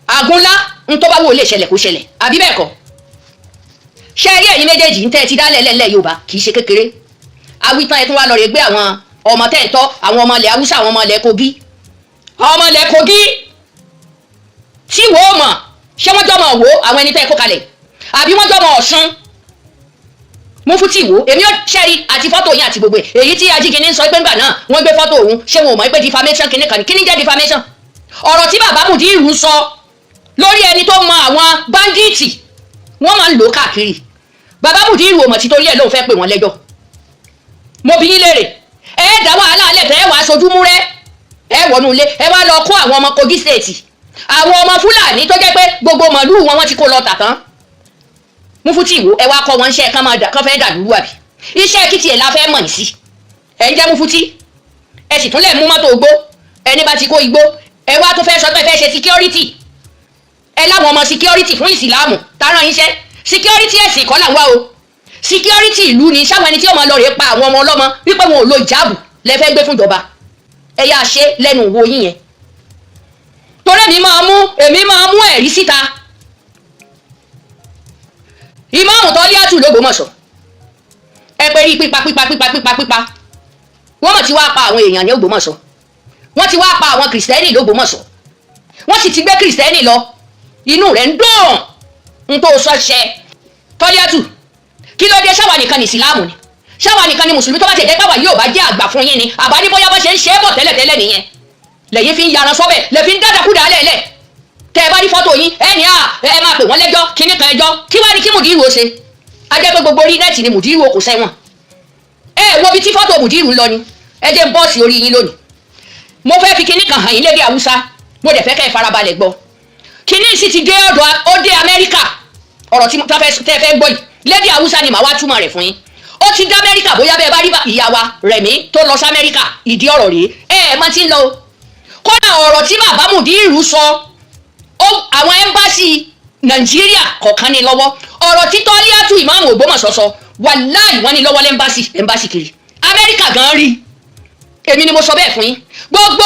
B: àgúnlá ń tó bá wò lè ṣẹlẹ̀ kó ṣẹlẹ̀, àbí bẹ́ẹ̀ kọ́? Ṣé ẹ rí ẹ̀yin méjèèjì ń tẹ́ ẹ ti dálẹ̀ lẹ́lẹ̀ Yorùbá, kì í ṣe kékeré. Awitan ẹ tún wá lọ rè gbé àwọn ọmọ tẹ́ ẹ̀ tọ́, àwọn ọmọ ilẹ̀ Haúsá, àwọn ọmọ ilẹ̀ Kogi, ọmọ ilẹ̀ Kogi tí wò ó mọ̀. Ṣé wọ́n jọmọ̀ wò àwọn ẹni tẹ́ ẹ kó kalẹ̀, àbí wọ́n jọmọ̀ Ọ̀ṣun? Mufti wo èmi ò ṣẹ́rí àti fọ́tò yín àti gbogbo ẹ̀, èyí tí Ajígini ń sọ pé ńgbà náà wọ́n gbé fọ́tò òun. Ṣé wọn ò mọ̀ pé defamation kìíní kan ní? Kíní jẹ́ defamation? Ọ̀rọ̀ tí bàbá Mùdírù ń sọ lórí ẹni tó mọ àwọn bandit, wọ́n máa ń lò káàkiri. Bàbá Mùdírù ò mọ̀ tí torí ẹ̀ lóun fẹ́ pè wọ́n lẹ́jọ́. Mo bi yín léèrè, ẹ dá wàhálà alẹ́ tẹ́ ẹ wàá sojú múrẹ́, ẹ wọnú ilé, ẹ wá lọ kó àwọn ọmọ Kogi State, àwọn ọmọ Fúlàní tó jẹ́ pé gbogbo màlúù wọn, wọ́n ti kó lọ tà tán. Mufti wo, ẹ wá kọ́ wọn iṣẹ́ kán máa dà, kán fẹ́ dàlúrú, àbí iṣẹ́ kìtì ẹ̀ la fẹ́ mọ̀ ní sí? Ẹ ń jẹ́ Mufti, ẹ sì tún lẹ̀ mú mọ́tò igbó, ẹni bá ti kó igbó. Ẹ wá tún fẹ́ sọ pé fẹ́ ṣe security. Ẹ láwọn ọmọ security fún ìsìlámù. Tààrà yín ṣẹ́ security ẹ̀sìn kọ́ là ń wá o, security ìlú ni. Sáwọn ẹni tí ó máa lọ rè pa àwọn ọmọ ọlọ́mọ wípé wọn ò lo ìjáàbù lẹ fẹ́ gbé fún ìjọba? Ẹ yá ṣe lẹ́nu wo yín yẹn, torí èmi máa mú ẹ̀rí síta. Ìmáàmù Tọ́líàtù lÓgbómọ̀ṣọ́, ẹ pé rí pípa pípa pípa pípa pípa, wọ́n mọ̀ tí wàá pa àwọn èèyàn ní Ògbómọ̀ṣọ́. Wọ́n ti wá pa àwọn Kìrìsìtẹ́nì lÓgbómọ̀ṣọ́, wọ́n sì ti gbé Kìrìsìtẹ́nì lọ. Inú rẹ̀ ń dùn n tó sọ ṣẹ. Tọ́líàtù, kí ló dé? Ṣáwa nìkan ní ìsìláàmù ni? Ṣáwa nìkan ni mùsùlùmí? Tó bá ti jẹ́ pàwá yóò bá jẹ́ àgbà fún yín ni, àbá ní bóyá bá ṣe ń ṣe é bọ̀ tẹ́lẹ̀tẹ́lẹ̀ nìyẹn lẹ́yìn fi ń yaran sọ́bẹ̀, lẹ́ fi ń dádàkúdà lẹ́lẹ̀. Tẹ́ ẹ bá rí fọ́tò yín, ẹ ní à ẹ máa pè wọ́n lẹ́jọ́ kíní kan ẹjọ́. Kí wá ní kí Mùdírù ó ṣe? A jẹ́ pé gbogbo orí net ni Mùdírù ó kò sẹ́wọ̀n. Ẹ wo ibi tí fọ́tò Mùdírù ń lọ ni. Ẹ jẹ́ ń bọ́ọ̀sì orí yín lónìí. Mo fẹ́ fi kíní kan hàn yín lédè Haúsá, mo dẹ̀ fẹ́ kẹ́ ẹ farabalẹ̀ gbọ́. Kíní sì ti dé ọ̀dọ̀, ó dé Amẹ́ríkà. Ọ̀rọ̀ tí tẹ́ fẹ́ gbọ́ yìí lédè Haúsá ni màá wá túmọ̀ rẹ̀ fún yín. Ó ti dé Amẹ́ríkà. Bóyá bẹ́ẹ̀ bá rí ìyá wa Rẹ̀mí tó lọ sí Amẹ́ríkà, ìdí ọ̀rọ̀ rèé. Ẹ ẹ̀ mọ tí ń lọ o. Kódà ọ̀rọ̀ tí bàbá Mùdírù sọ, àwọn embassy Nàìjíríà kọ̀ọ̀kan ní lọ́wọ́. Ọ̀rọ̀ tí Tọ́líàtù ìmáàmù Ògbómọ̀ṣọ́ sọ, wàláì, wọ́n ní lọ́wọ́ l'embassy, embassy kiri Amẹ́ríkà gan rí. Èmi ni mo sọ bẹ́ẹ̀ fún yín. Gbogbo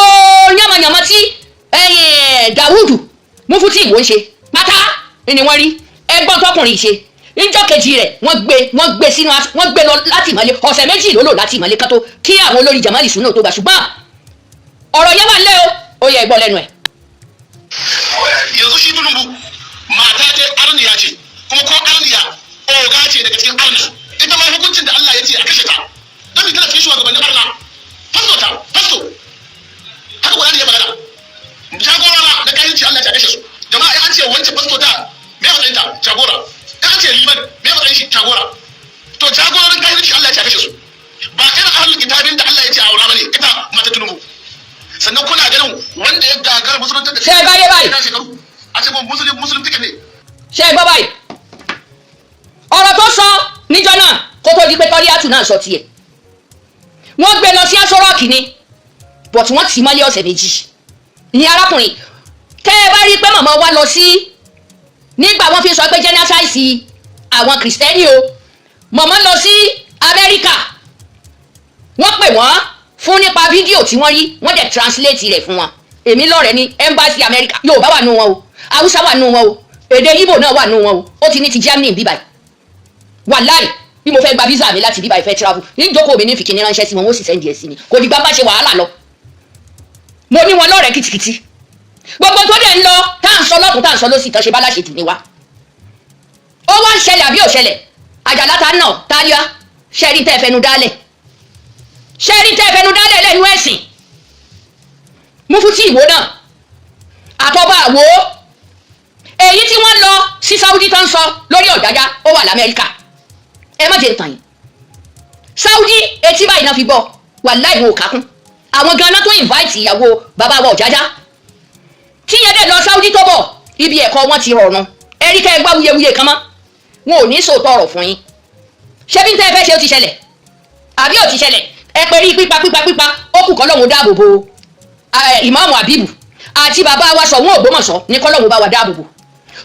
B: yánmayànmọ́ tí Dàwùdù Mufti Ìwó ń ṣe pátá ni wọ́n rí. Ẹgbọ́n tọkùnrin ṣe níjọ́ kejì rẹ̀, wọ́n gbé sínú, wọ́n gbé lọ láti ìmọ̀lé. Ọ̀sẹ̀ 2 ló lò láti ìmọ̀lé kan tó kí àwọn olórí Jamali Sunna tó gbà. Ṣùgbọ́n ọ̀rọ̀ yẹn wà nílẹ̀ o, ó yẹ gbọ́ lẹ́nu ẹ̀.
F: Yanzu shi Tinubu, mata ta arniya ce, kuma ko arniya oga ce daga cikin arna, ita ma hukuncin da Allah ya ce a kashe ta, don mi tana cikin shugabannin arna, fasto ta fasto. Haka Qur'ani ya magana, jagora na kayanci, Allah ya ce a kashe su. Jama'a, in an ce wancan fasto ta, me matsayin ta? Jagora. In an ce liman, me matsayin shi? Jagora. To jagororin kayanci, Allah ya ce a kashe su. Ba irin ahlul kitabin da Allah ya ce a aura bane ita mata Tinubu. Sannan kuna ganin wanda ya gagara musulunta da
B: Ṣé ẹ bá yé báyìí?
F: shekaru a ce musulun musulun ticket ne.
B: Ṣé ẹ gbọ́ báyìí? Ọ̀rọ̀ tó sọ níjọ́ náà kó tó di pé Tọ́líàtù náà sọ tiẹ̀, wọ́n gbé lọ sí Aso Rock ni, but wọ́n tì í mọ́lé ọ̀sẹ̀ 2 ní arákùnrin. Tẹ́ ẹ bá rí pé màmá wa lọ sí nígbà wọ́n fi sọ pé genocide àwọn Kìrìsìtẹ́nì o, màmá lọ sí Amẹ́ríkà, wọ́n pè wọ́n fún nípa fídíò tí wọ́n rí, wọ́n dẹ̀ translate rẹ̀ fún wọn. Èmi lọ́rẹ̀ẹ́ ní embassy Amẹ́ríkà. Yorùbá wà nù wọn o, Haúsá wà nù wọn o, èdè Ìgbò náà wà nù wọn o. Ó ti ní ti Germany bíbáyìí. Wàláì, bí mo fẹ́ gba visa mi láti bíbáyìí, fẹ́ travel, níjókòó mi ní fìkìní ránṣẹ́ sí wọn, wọ́n sì send ẹ̀ sí mi. Kò dìgbà bá ṣe wàhálà lọ. Mo ní wọn lọ́rẹ̀ẹ́ kìtìkìtì. Gbogbo tó dẹ̀ ń lọ, tá à ń sọ lọ́tún, tá à ń sọ lọ́sì, tán ṣe bá láṣejù ni wa. Ó wá ń ṣẹlẹ̀ àbí ò ṣẹlẹ̀? Àjàlá ta náà táyà ṣẹ́rí tẹ́ ẹ fẹnu dálẹ̀, ṣẹ́rí tẹ́ ẹ fẹnu dálẹ̀ lẹ́nu ẹ̀sìn. Mufti Ìwó náà àtọ́ba àwò, èyí tí wọ́n lọ sí Saudi tó ń sọ lórí Ọ̀jájá, ó wà l'Amẹ́ríkà. Ẹ má jẹ́ ntàn yín. Saudi etí báyìí náà fi gbọ́. Wàláì, wọn ò kákún. Àwọn ganan tó invite ìyàwó bàbá wa Ọ̀jájá, tí yẹn dẹ̀ lọ Saudi tó bọ̀, ibi ẹ̀kọ́ wọn ti rọrùn. Ẹ̀rí kẹ́ ẹ gbọ́ wuyewuye kan mọ́, wọn ò ní sòótọ́ ọ̀rọ̀ fún yín. Ṣé bí n tẹ́ ẹ fẹ́ ṣe, ó ti ṣẹlẹ̀ àbí ò ti ṣẹlẹ̀? Ẹ pé rí pípa pípa pípa, ó kù kọ́lọ́hún dáàbò bo ìmáàmù Àbíbù àti bàbá wa Ṣọ̀ún Ògbómọ̀ṣọ́ ní kọ́lọ́hún bá wa dáàbò bò.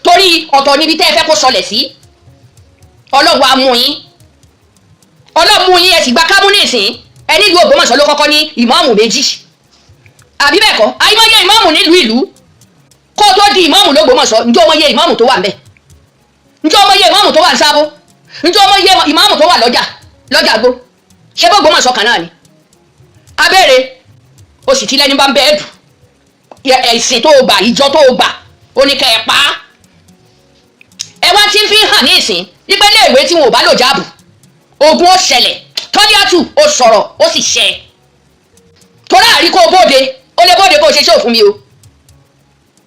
B: Torí ọ̀tọ̀ níbi tẹ́ ẹ fẹ́ kó sọlẹ̀ sí. Ọlọ́run wa mú yín, Ọlọ́run mú yín, ẹ sì gba kámú nísìn. Ẹ nílùú Ògbómọ̀ṣọ́ ló kọ́kọ́ ní ìmáàmù méjì, àbí bẹ́ẹ̀ kọ́? Àìmọye ìmáàmù nílùú ìlú kó tó di ìmáàmù l'Ógbómọ̀ṣọ́. Ǹjẹ́ ọmọ iye ìmáàmù tó wà ńbẹ̀? Ǹjẹ́ ọmọ iye ìmáàmù tó wà ní Sábó? Ǹjẹ́ ọmọ iye ìmáàmù tó wà lọ́jà gbó? Ṣé bó Ògbómọ̀ṣọ́ kan náà ni abẹ́rẹ́? O sì ti lẹ́ni bá ń bẹ́ẹ̀ dù ẹ̀sìn tó o gbà, ìjọ tó o gbà, ó ní kẹ́ ẹ pa á. Ẹ wá tí ń fi hàn ní ìsìn wípé iléèwé tí wọn ò bá lò jáàbù, ogun ó ṣẹlẹ̀. Tọ́líàtù, ó sọ̀rọ̀, ó sì ṣẹ. Torí àrí kó o bóde, ó lè bóde kó o ṣe ṣóò fún mi o,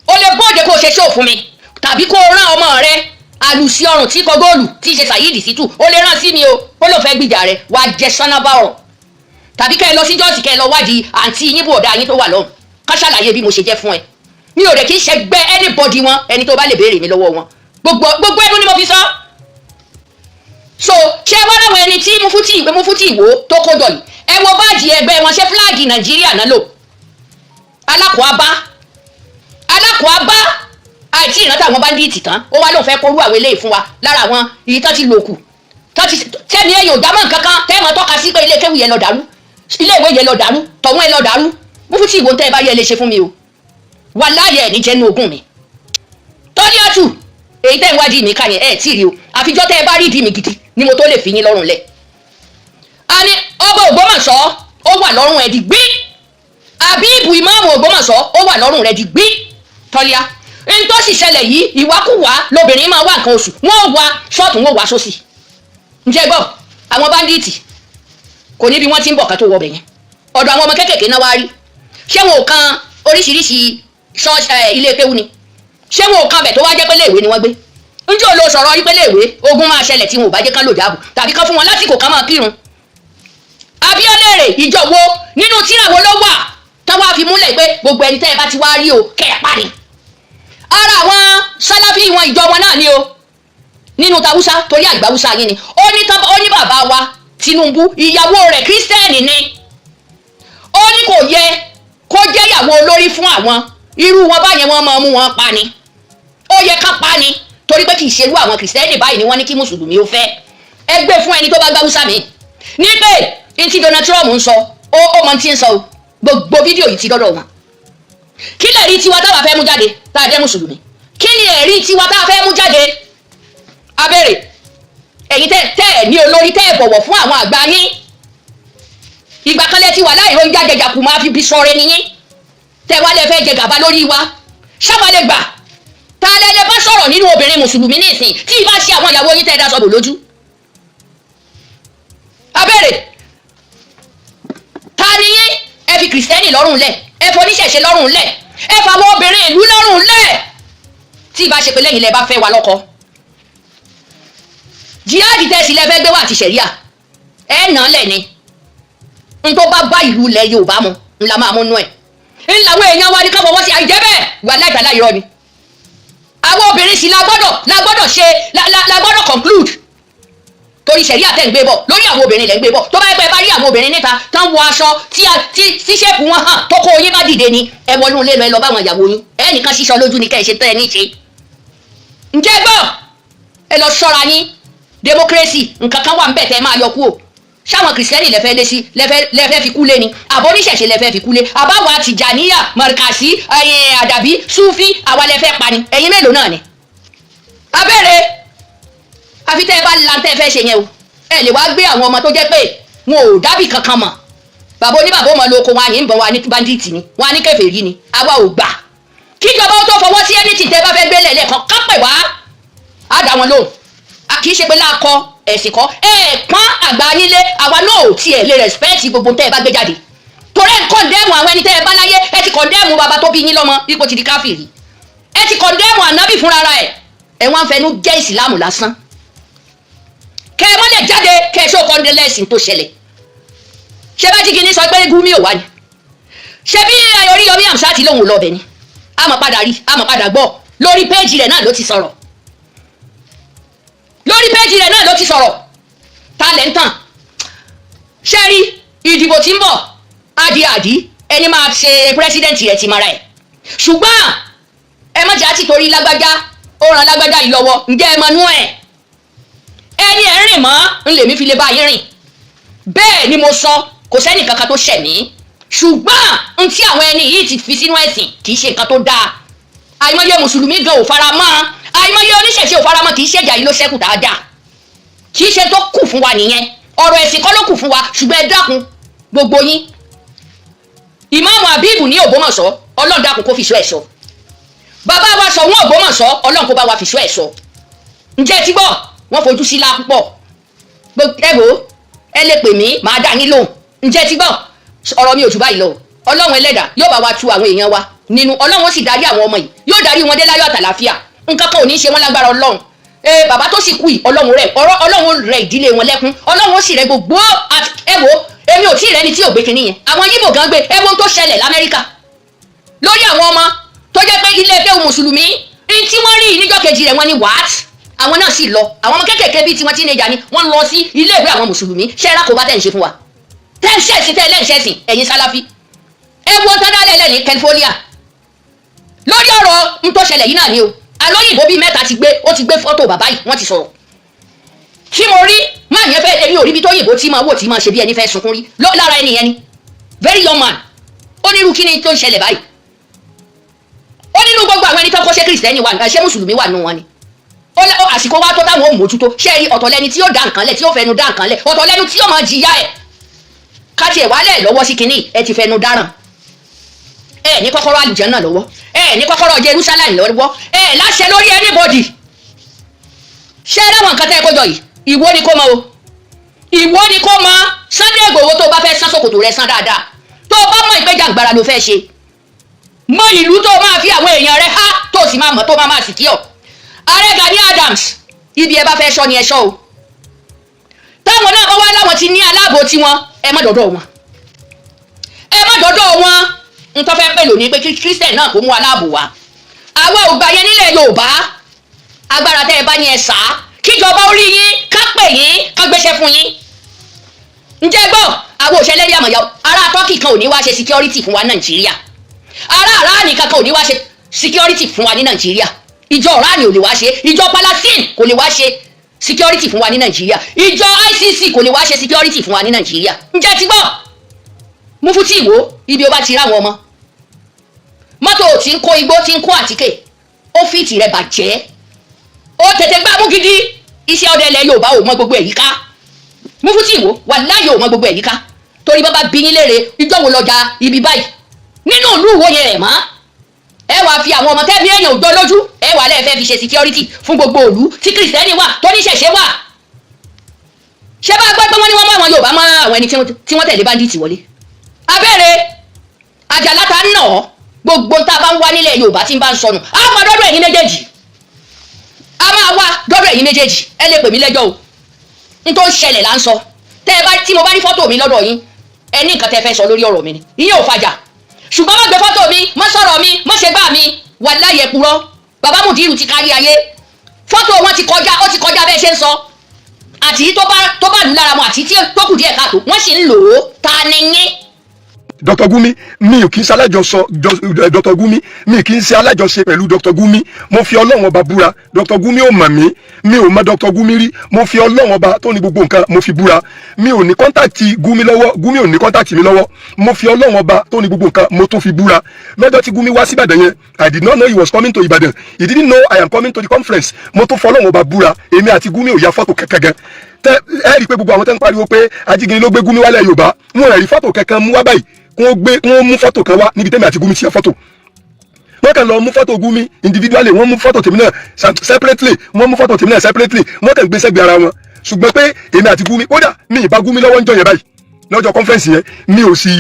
B: ó lè bóde kó o ṣe ṣóò fún mi, tàbí kó o rán ọmọ rẹ àlùsí ọrùn tí kọ góòlù tí í ṣe Saheed Shittu, ó lè rán sí mi o. Ó lò fẹ́ gbìjà rẹ, wàá jẹ sánábà ọ̀rọ̀. Tàbí kẹ́ ẹ lọ sí jọ́ọ̀sì, kẹ́ ẹ lọ wádìí àǹtí yín, bùọ̀dá yín tó wà lọ́hùn, ká ṣàlàyé bí mo ṣe jẹ́ fún ẹ. Mi ò rẹ̀ kí n ṣẹgbẹ́ anybody wọn. Ẹni tó bá lè béèrè mi lọ́wọ́ wọn, gbogbo gbogbo ẹnu ni mo fi sọ. So ṣé wá láwọn ẹni tí Mufuti Ìwó tó kó jọ yìí, ẹ wo báàjì ẹgbẹ́ wọn, ṣé flag Nàìjíríà náà lò? Alákọ̀ọ́bá, alákọ̀ọ́bá, àìtí ìrántí àwọn bandit tán, ó wá lóun fẹ́ kórú àwọn eléyìí fún wa lára àwọn èyí tán ti lò kù, tán ti tẹ́mi ẹ̀yìn ò dámọ̀ nǹkan kan tẹ́ẹ̀mọ́ tọ́ka sí pé ilé kéwù yẹn lọ dàrú, ilé ìwé yẹn lọ dàrú, tọ̀hún ẹ lọ dàrú. Mufuti Ìwó, tẹ́ ẹ bá yẹ lè ṣe fún mi o, wà láàyè ẹ̀ ní jẹ́nu ogún mi. Tọ́líàtù, èyí tẹ́ ń wádìí mi ká yẹn, ẹ̀ tí ì rí o. Àfijọ́ tẹ́ ẹ bá rí ìdí mi gidi ni mo tó lè fi yín lọ́rùn lẹ̀. A ní ọba Ògbómọ̀ṣọ́, ó wà lọ́rùn ẹ̀ dìgbí. Àbíbù ìmáàmù Ògbómọ̀ṣọ́, ó wà lọ́rùn rẹ̀ dìgbí. Tọ́líà, n tó sì ṣẹlẹ̀ yìí, ìwákùwà lobìnrin máa wá nǹkan oṣù, wọ́n wá ṣọ́ọ̀tún, wọ́n wá sósì. Ǹjẹ́ gbọ́, àwọn bandit kò ní bí wọ́n ti ń bọ̀ ká tó wọ ọbẹ̀ yẹn. Ọ̀dọ̀ àwọn ọmọ kéékèèké náà wá rí. Ṣé wọn ò kan oríṣiríṣi ilé kéwú ni? Ṣé wọn ò kan bẹ̀ tó wá jẹ́ pé léèwé ni wọ́n gbé? Njẹ́ ò lo sọ̀rọ̀ yí pé léèwé ogun máa ṣẹlẹ̀ tí wọn ò bá jẹ́ kán lò jáàbù tàbí kán fún wọn lásìkò kán máa kírun? Abíọ́lá, ìjọ wo nínú tíra wo ló wà tán wá fi múlẹ̀ pé gbogbo ẹni tẹ́ ẹ bá ti wá rí o, kẹ́ ẹ pa ni? Ara àwọn sáláfì wọn, ìjọ wọn náà ni o, nínú tàwùsá, torí àgbàwùsá yín ni. Ó ní tán, ó ní bàbá wa Tinubu, ìyàwó rẹ̀ Kírísítẹ́nì ni. Ó ní kò yẹ kó jẹ́ ìyàwó olórí fún àwọn irú wọn báyẹn, wọ́n máa mú wọn pa ni, ó yẹ ká pa ni, torí pé kì í ṣerú àwọn Kìrìsìtẹ́nì báyìí ni wọ́n ní kí mùsùlùmí ó fẹ́. Ẹ gbé fún ẹni tó bá gbáwúsá mi ní pé n tí Donald Trump ń sọ, ó mọ tí ń sọ o. Gbogbo fídíò yìí ti dọ́dọ̀ wọn. Kí lè rí tiwa táwa fẹ́ mú jáde tá a jẹ́ mùsùlùmí? Kí ni ẹ̀rí tiwa tá a fẹ́ mú jáde? Abẹ́rẹ́ ẹ̀yin tẹ́ ẹ̀ ní olórí, tẹ́ ẹ̀ bọ̀wọ̀ fún àwọn àgbà yín. Ìgbà kan lẹ ti wà láì oúnjẹ àjẹjàkú máa fi bí sọ̀rọ̀ nìyín. Tẹ́ wá lẹ fẹ́ jẹ gàba lórí wa, ṣáwa lè gbà? Ta lẹ lè bá sọ̀rọ̀ nínú obìnrin mùsùlùmí nísìn tí ì bá ṣe àwọn ìyàwó yín tẹ́ ẹ dá sọ́bù lójú? Abẹ́rẹ́, ta ni yín? Ẹ fi Kìrìsìtẹ́nì lọ́rùn lẹ̀, ẹ fọ oníṣẹ̀ṣe lọ́rùn lẹ̀, ẹ fà àwọn obìnrin ìlú lọ́rùn lẹ̀. Tí ì bá ṣe pé lẹ́yìn lẹ bá fẹ́ wa lọ́kọ, jihad tẹ́sí lẹ fẹ́ gbé wá àti sẹ̀ríà, ẹ nà án lẹ̀ ni. N tó bá bá ìlú ilẹ̀ Yorùbá mu ńlá máa mú nú ẹ̀ ńlá. Àwọn èèyàn wa ní ká fọwọ́ sí. Àìjẹ́ bẹ́ẹ̀, wà láìpẹ́ láìrọ́ ni. Àwọn obìnrin sì la gbọ́dọ̀ ṣe la gbọ́dọ̀ conclude, torí sẹ̀ríà tẹ̀ ń gbé bọ̀ lórí àwọn obìnrin lẹ̀ ń gbé bọ̀. Tó bá yẹ pé ẹ bá rí àwọn obìnrin níta tán wọ aṣọ tí shape wọn hàn, tó kó yín bá dìde ni, ẹ wọnú ilé lọ, ẹ lọ bá àwọn ìyàwó yín, ẹ nìkan ṣíṣọ lójú ni kẹ́ ẹ ṣe tẹ́ ẹ ní ṣe. Ǹjẹ́ gbọ́, ẹ lọ ṣọ́ra yín. Democracy, nǹkan kan wà ń bẹ̀ tẹ́ ẹ máa yọ kúrò. Ṣáwọn Kìrìsìtẹ́nì lẹ́fẹ́ lé sí lẹ́fẹ́ fi kú lé ni, àbọ̀ oníṣẹ̀ṣe lẹ́fẹ́ fi kú lé, àbáwọ̀ Tìjàníyà, Mọ̀rìkàsí, Àdàbí, Súfí, àwa lẹ́fẹ́ pa ni? Ẹ̀yin mélòó náà ni? Abẹ́rẹ́, àfi tẹ́ ẹ bá lan tẹ́ ẹ fẹ́ ṣe yẹn o. Ẹ lè wá gbé àwọn ọmọ tó jẹ́ pé wọn ò dábì kankan mọ̀. Bàbá oníbàbá ọmọ lóko wọn, àyè ń bọ̀ wọn ní bandit ni, wọn á ní kèfèrí ni. Àwa ò gbà. Kíjọba ó tó fọwọ́ sí anything tẹ́ bá fẹ́ gbélé lẹ́ẹ̀kan, kápẹ̀ wá á dá wọn lóhùn. A kì í ṣe pé láàkọ ẹ̀sìn kọ́ ẹ pọ́n àgbà yín lé. Àwa náà ò tiẹ̀ lè respect gbogbo tẹ́ ẹ bá gbé jáde, torí ẹ̀ ń condemn àwọn ẹni tẹ́ ẹ bá láyé. Ẹ ti condemn bàbá tó bí yín lọ́mọ, ipò ti di káfìrí. Ẹ ti condemn ànábì fúnra ẹ̀. Ẹ wọ́n fẹnu jẹ́ ìsìlámù lásán. Kẹ́ ẹ mọ́lẹ̀ jáde, kẹ́ ẹ ṣó condolence tó ṣẹlẹ̀. Ṣé bá jígini sọ pé Gumi ò wá ni? Ṣé bí Oríyọmí Hamzat lòun ò lọ bẹ̀ ni? A mọ̀ padà rí, a mọ̀ padà gbọ́. Lórí péèjì rẹ̀ náà ló ti sọ̀rọ̀, lórí péèjì rẹ̀ náà ló ti sọ̀rọ̀. Ta lẹ́ ń tàn? Ṣé rí ìdìbò tí ń bọ̀, adi àdí ẹni máa ṣe president rẹ̀ ti mara ẹ̀. Ṣùgbọ́n ẹ má jẹ́ àti torí lágbájá. Ó ràn lágbájá yìí lọ́wọ́. Ǹjẹ́ ẹ mọ nú ẹ̀? Ẹni ẹ̀ ń rìn mọ́ ń lèmi fi lè bá yín rìn. Bẹ́ẹ̀ ni mo sọ, kò sẹ́ni kankan tó ṣẹ̀ mí, ṣùgbọ́n n tí àwọn ẹni yìí ti fi sínú ẹ̀sìn kì í ṣe nǹkan tó dáa. Àìmọye mùsùlùmí gan ò fara mọ́, àìmọye oníṣẹ̀ṣe ò fara mọ́. Kì í ṣèjà yìí ló ṣẹ́kù dáadáa, kì í ṣe tó kù fún wa nìyẹn. Ọ̀rọ̀ ẹ̀sìn kọ́ ló kù fún wa. Ṣùgbọ́n ẹ dákun, gbogbo yín, Ìmáàmù Abibu ní Ògbómọ̀ṣọ́, Ọlọ́run dákun kó fi ṣọ́ ẹ̀ sọ. Bàbá wa sọ wọn Ògbómọ̀ṣọ́, Ọlọ́run kó bá wa fi ṣọ́ ẹ̀ sọ. Ǹjẹ́ ẹ ti gbọ́? Wọ́n fojú sí la púpọ̀. Ẹ wò ó, ẹ lè pè mí, màá dá yín lóhùn. Ǹjẹ́ ẹ ti gbọ́? Ọ̀rọ̀ mi ò jù báyìí lọ. Ọlọ́run ẹlẹ́dàá yóò bá wa tu àwọn èèyàn wa nínú. Ọlọ́run ó sì darí àwọn ọmọ yìí, yóò darí wọn dé láyọ̀ àtàlàfíà. Nǹkan kan ò ní í ṣe wọn lágbára Ọlọ́run. Ee, bàbá tó sì kú yìí, Ọlọ́run rẹ̀ ọ̀rọ̀, Ọlọ́run rẹ̀ ìdílé wọn lẹ́kún, Ọlọ́run ó sì rẹ̀ gbogbo. Ẹ wo, èmi ò tí ì rẹ́ni tí ò gbé kinní yẹn. Àwọn Yíbò gan gbé. Ẹ wo ohun tó ṣẹlẹ̀ l'Amẹ́ríkà lórí àwọn ọmọ tó jẹ́ pé ilé ẹgbẹ́ mùsùlùmí ní tí wọ́n rí níjọ́ kejì rẹ̀, wọ́n ní what? Àwọn náà sì lọ. Àwọn ọmọ kékèké bíi tiwọn, teenager ni wọ́n lọ sí ilé ìwé àwọn mùsùlùmí. Ṣé ẹ̀rá kò bá tẹ̀ ń ṣe fún wa tẹ́ ń ṣẹ̀sìn, tẹ́ ẹ lẹ́ǹṣẹ̀sìn, ẹ̀yin Sálàfí? Ẹ wo tádálẹ̀ lẹ́ ní California lórí ọ̀rọ̀ ń tó ṣẹlẹ̀ yìí náà ni o. Alóyìnbó bíi mẹ́ta ti gbé, ó ti gbé fọ́tò bàbá yìí, wọ́n ti sọ̀rọ̀ tí mo rí má yẹn fẹ́. Èmi ò rí ibi tó yìnbó tí máa wò tí máa ṣe bí ẹni fẹ́ sunkún rí lára ẹni yẹn ni. Very young man. Ó ní irú kí ni tó ń ṣẹlẹ̀ báyìí? Ó nínú gbogbo àwọn ẹni tó kọ́, ṣé Christian wà, ṣé mùsùlùmí wà nù wọn ni? Ó lẹ́ ó àsìkò wa tó táwọn ò mójútó. Ṣé ẹ rí, ọ̀tọ̀ lẹni tí yóò dá nǹkan lẹ̀, tí yóò fẹnu dá nǹkan lẹ̀, ọ̀tọ̀ lẹni tí yóò máa jìyà ẹ̀. Káti ẹ̀ wálẹ̀ lọ́wọ́ sí kinní ẹ ti fẹnu dáràn. Ẹ ní kọ́kọ́rọ́ àlùjánnà lọ́wọ́, ẹ ní kọ́kọ́rọ́ Jerusalem lọ́wọ́, ẹ láṣẹ lórí anybody. Ṣé ẹ ráwọn nǹkan tẹ́ ẹ kó jọ yìí? Ìwọ ni kó mọ o, ìwọ ni kó mọ. Sunday Igboho, tó o bá fẹ́ sán ṣòkòtò rẹ sán dáadáa, tó o bá mọ ìgbéjàngbara ló fẹ́ ṣe, mọ ìlú tó o máa fi àwọn èèyàn rẹ há, tó o sì máa mọ̀ tó o máa máa sì kí ọ. Ààrẹ Gani Adams, ibi ẹ bá fẹ́ sọ ni ẹ sọ o. Táwọn náà wọ́n wá láwọn ti ní aláàbò tiwọn, ẹ má dọ́dọ̀ wọn, ẹ má dọ́dọ̀ wọn. N tó fẹ́ pè lónìí pé kí Christian náà kó mú aláàbò wá, àwa ò gbà yẹn nílẹ̀ Yorùbá. Agbára tẹ́ ẹ bá ní ẹ sá, kíjọba orí yín ká pè yín, ká gbéṣẹ́ fún yín. Ǹjẹ́ gbọ́, àwọn òṣèlè yàmọ̀yà ará Turkey kan ò ní wá ṣe security fún wa ní Nàìjíríà. Ará Iran kankan ò ní wá ṣe security fún wa ní Nàìjíríà. Ìjọ Iran ò lè wá ṣe, ìjọ Palestine kò lè wá ṣe security fún wa ní Nàìjíríà, ìjọ ICC kò lè wá ṣe security fún wa ní Nàìjíríà. Ǹjẹ́ ti gbọ́? Mufti Ìwó, ibi ó bá ti ráwọn ọmọ mọ́tò tí ń kó igbó, tí ń kó àtíkè, ó fìtì rẹ̀ bàjẹ́, ó tètè gbá mú gidi. Iṣẹ́ ọdẹ ilẹ̀ Yorùbá ò mọ gbogbo èyí ká. Mufti Ìwó, wàláhì, ò mọ gbogbo èyí ká, torí bá bá bí yín léèrè ìjọ wo lọ́jà ibi báyìí nínú ìlú Ìwó yẹn ẹ̀ mọ́, ẹ wàá fi àwọn ọmọ tẹ́bí èèyàn ò jọ lójú, ẹ wàá lẹ́ẹ̀ fẹ́ fi ṣe security fún gbogbo ìlú tí Christian wà, tó ní ṣẹ̀ṣẹ̀ wà. Ṣé bá gbọ́ pé wọ́n ní wọ́n mú àwọn Yorùbá mọ́ àwọn ẹni tí wọ́n tẹ̀lé bandit wọlé abẹ́rẹ́ àjàlá ta ń nà ọ́? Gbogbo tá a bá ń wá nílẹ̀ Yorùbá tí ń bá ń sọnù, á máa dọ́dọ̀ ẹ̀yin méjèèjì, a máa wá dọ́dọ̀ ẹ̀yin méjèèjì. Ẹ lè pè mí lẹ́jọ́ o. N tó ń ṣẹlẹ̀ là ń sọ. Tẹ́ ẹ bá tí mo bá rí fọ́tò mi lọ́dọ̀ yín, ẹ ní nǹkan tẹ́ fẹ́ sọ lórí ọ̀rọ̀ mi ni, ìyẹn ò fàjà. Ṣùgbọ́n má gbé fọ́tò mi, má sọ̀rọ̀ mi, má ṣe gbá mi. Wàláhì, ẹ purọ́. Bàbá Mùdírù ti kárí ayé, fọ́tò wọn ti kọjá, ó ti kọjá bẹ́ẹ̀ ṣe ń sọ. Àti tó bá lù lára wọn, àti tí tó kù díẹ̀ káàtó, wọ́n sì ń lò ó. Ta ni yín?
C: Dr. Gumi, mi ò kì í ṣe alájọsọ. Dr. Gumi, mi kì í ṣe alájọṣe pẹ̀lú Dr. Gumi. Mo fi Ọlọ́run Ọba búra, Dr. Gumi ò mọ̀ mí, mi ò mọ̀ Dr. Gumi rí. Mo fi Ọlọ́run Ọba tó ní gbogbo nǹkan, mo fi búra, mi ò ní contact Gumi lọ́wọ́, Gumi ò ní contact mi lọ́wọ́. Mo fi Ọlọ́run Ọba tó ní gbogbo nǹkan, mo tún fi búra. Lọ́jọ́ tí Gumi wá sí Ìbàdàn yẹn, I did not know he was coming to Ìbàdàn. He didn't know I am coming to the conference. Mo tún fọ Ọlọ́run Ọba búra, èmi àti Gumi ò ya fọ́tò kankan gan. Tẹ ẹ rí i pé gbogbo àwọn tẹ́ ń pariwo pé Ajígini ló gbé Gumi wálẹ̀ Yorùbá, wọn ò rí fọ́tò kankan mú wá báyìí. Kí wọ́n gbé, kí wọ́n mú fọ́tò kan wá níbi tẹ́mi àti Gumi ti ya fọ́tò. Wọ́n kàn lọ mú fọ́tò Gumi individually, wọ́n mú fọ́tò tèmi náà separately, wọ́n mú fọ́tò tèmi náà separately, wọ́n kàn gbé sẹ́gbẹ̀ẹ́ ara wọn. Ṣùgbọ́n pé èmi àti Gumi, kódà mi ì bá Gumi lọ́wọ́ ń jọ yẹn báyìí lọ́jọ́ conference yẹn. Mi ò sì,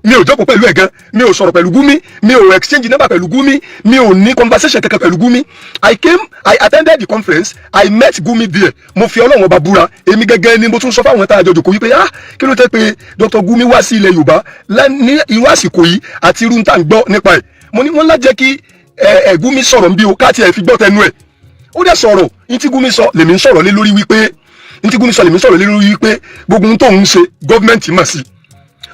C: mi ò jókòó pẹ̀lú ẹ̀ gan, mi ò sọ̀rọ̀ pẹ̀lú Gumi, mi ò exchange number pẹ̀lú Gumi, mi ò ní conversation kankan pẹ̀lú Gumi. I came, I attended the conference, I met Gumi there. Mo fi Ọlọ́run Ọba búra. Èmi gẹ́gẹ́ ni mo tún sọ fáwọn tá a jọ jòkó wípé, ah, kí ló tẹ́ pé Dr. Gumi wá sí ilẹ̀ Yorùbá ní irú àsìkò yìí àti irú tá à ń gbọ́ nípa ẹ̀? Mo ní wọ́n lá jẹ́ kí ẹ Gumi sọ̀rọ̀ ń bí o, káàtì ẹ̀ fi gbọ́ tẹnu ẹ̀. Ó dẹ̀ sọ̀rọ̀. Ní tí Gumi sọ lèmi ń sọ̀rọ̀ lé lórí wípé, ní tí Gumi sọ lèmi ń sọ̀rọ̀ lé lórí wípé gbogbo ohun tó ń ṣe, government mọ̀ sí.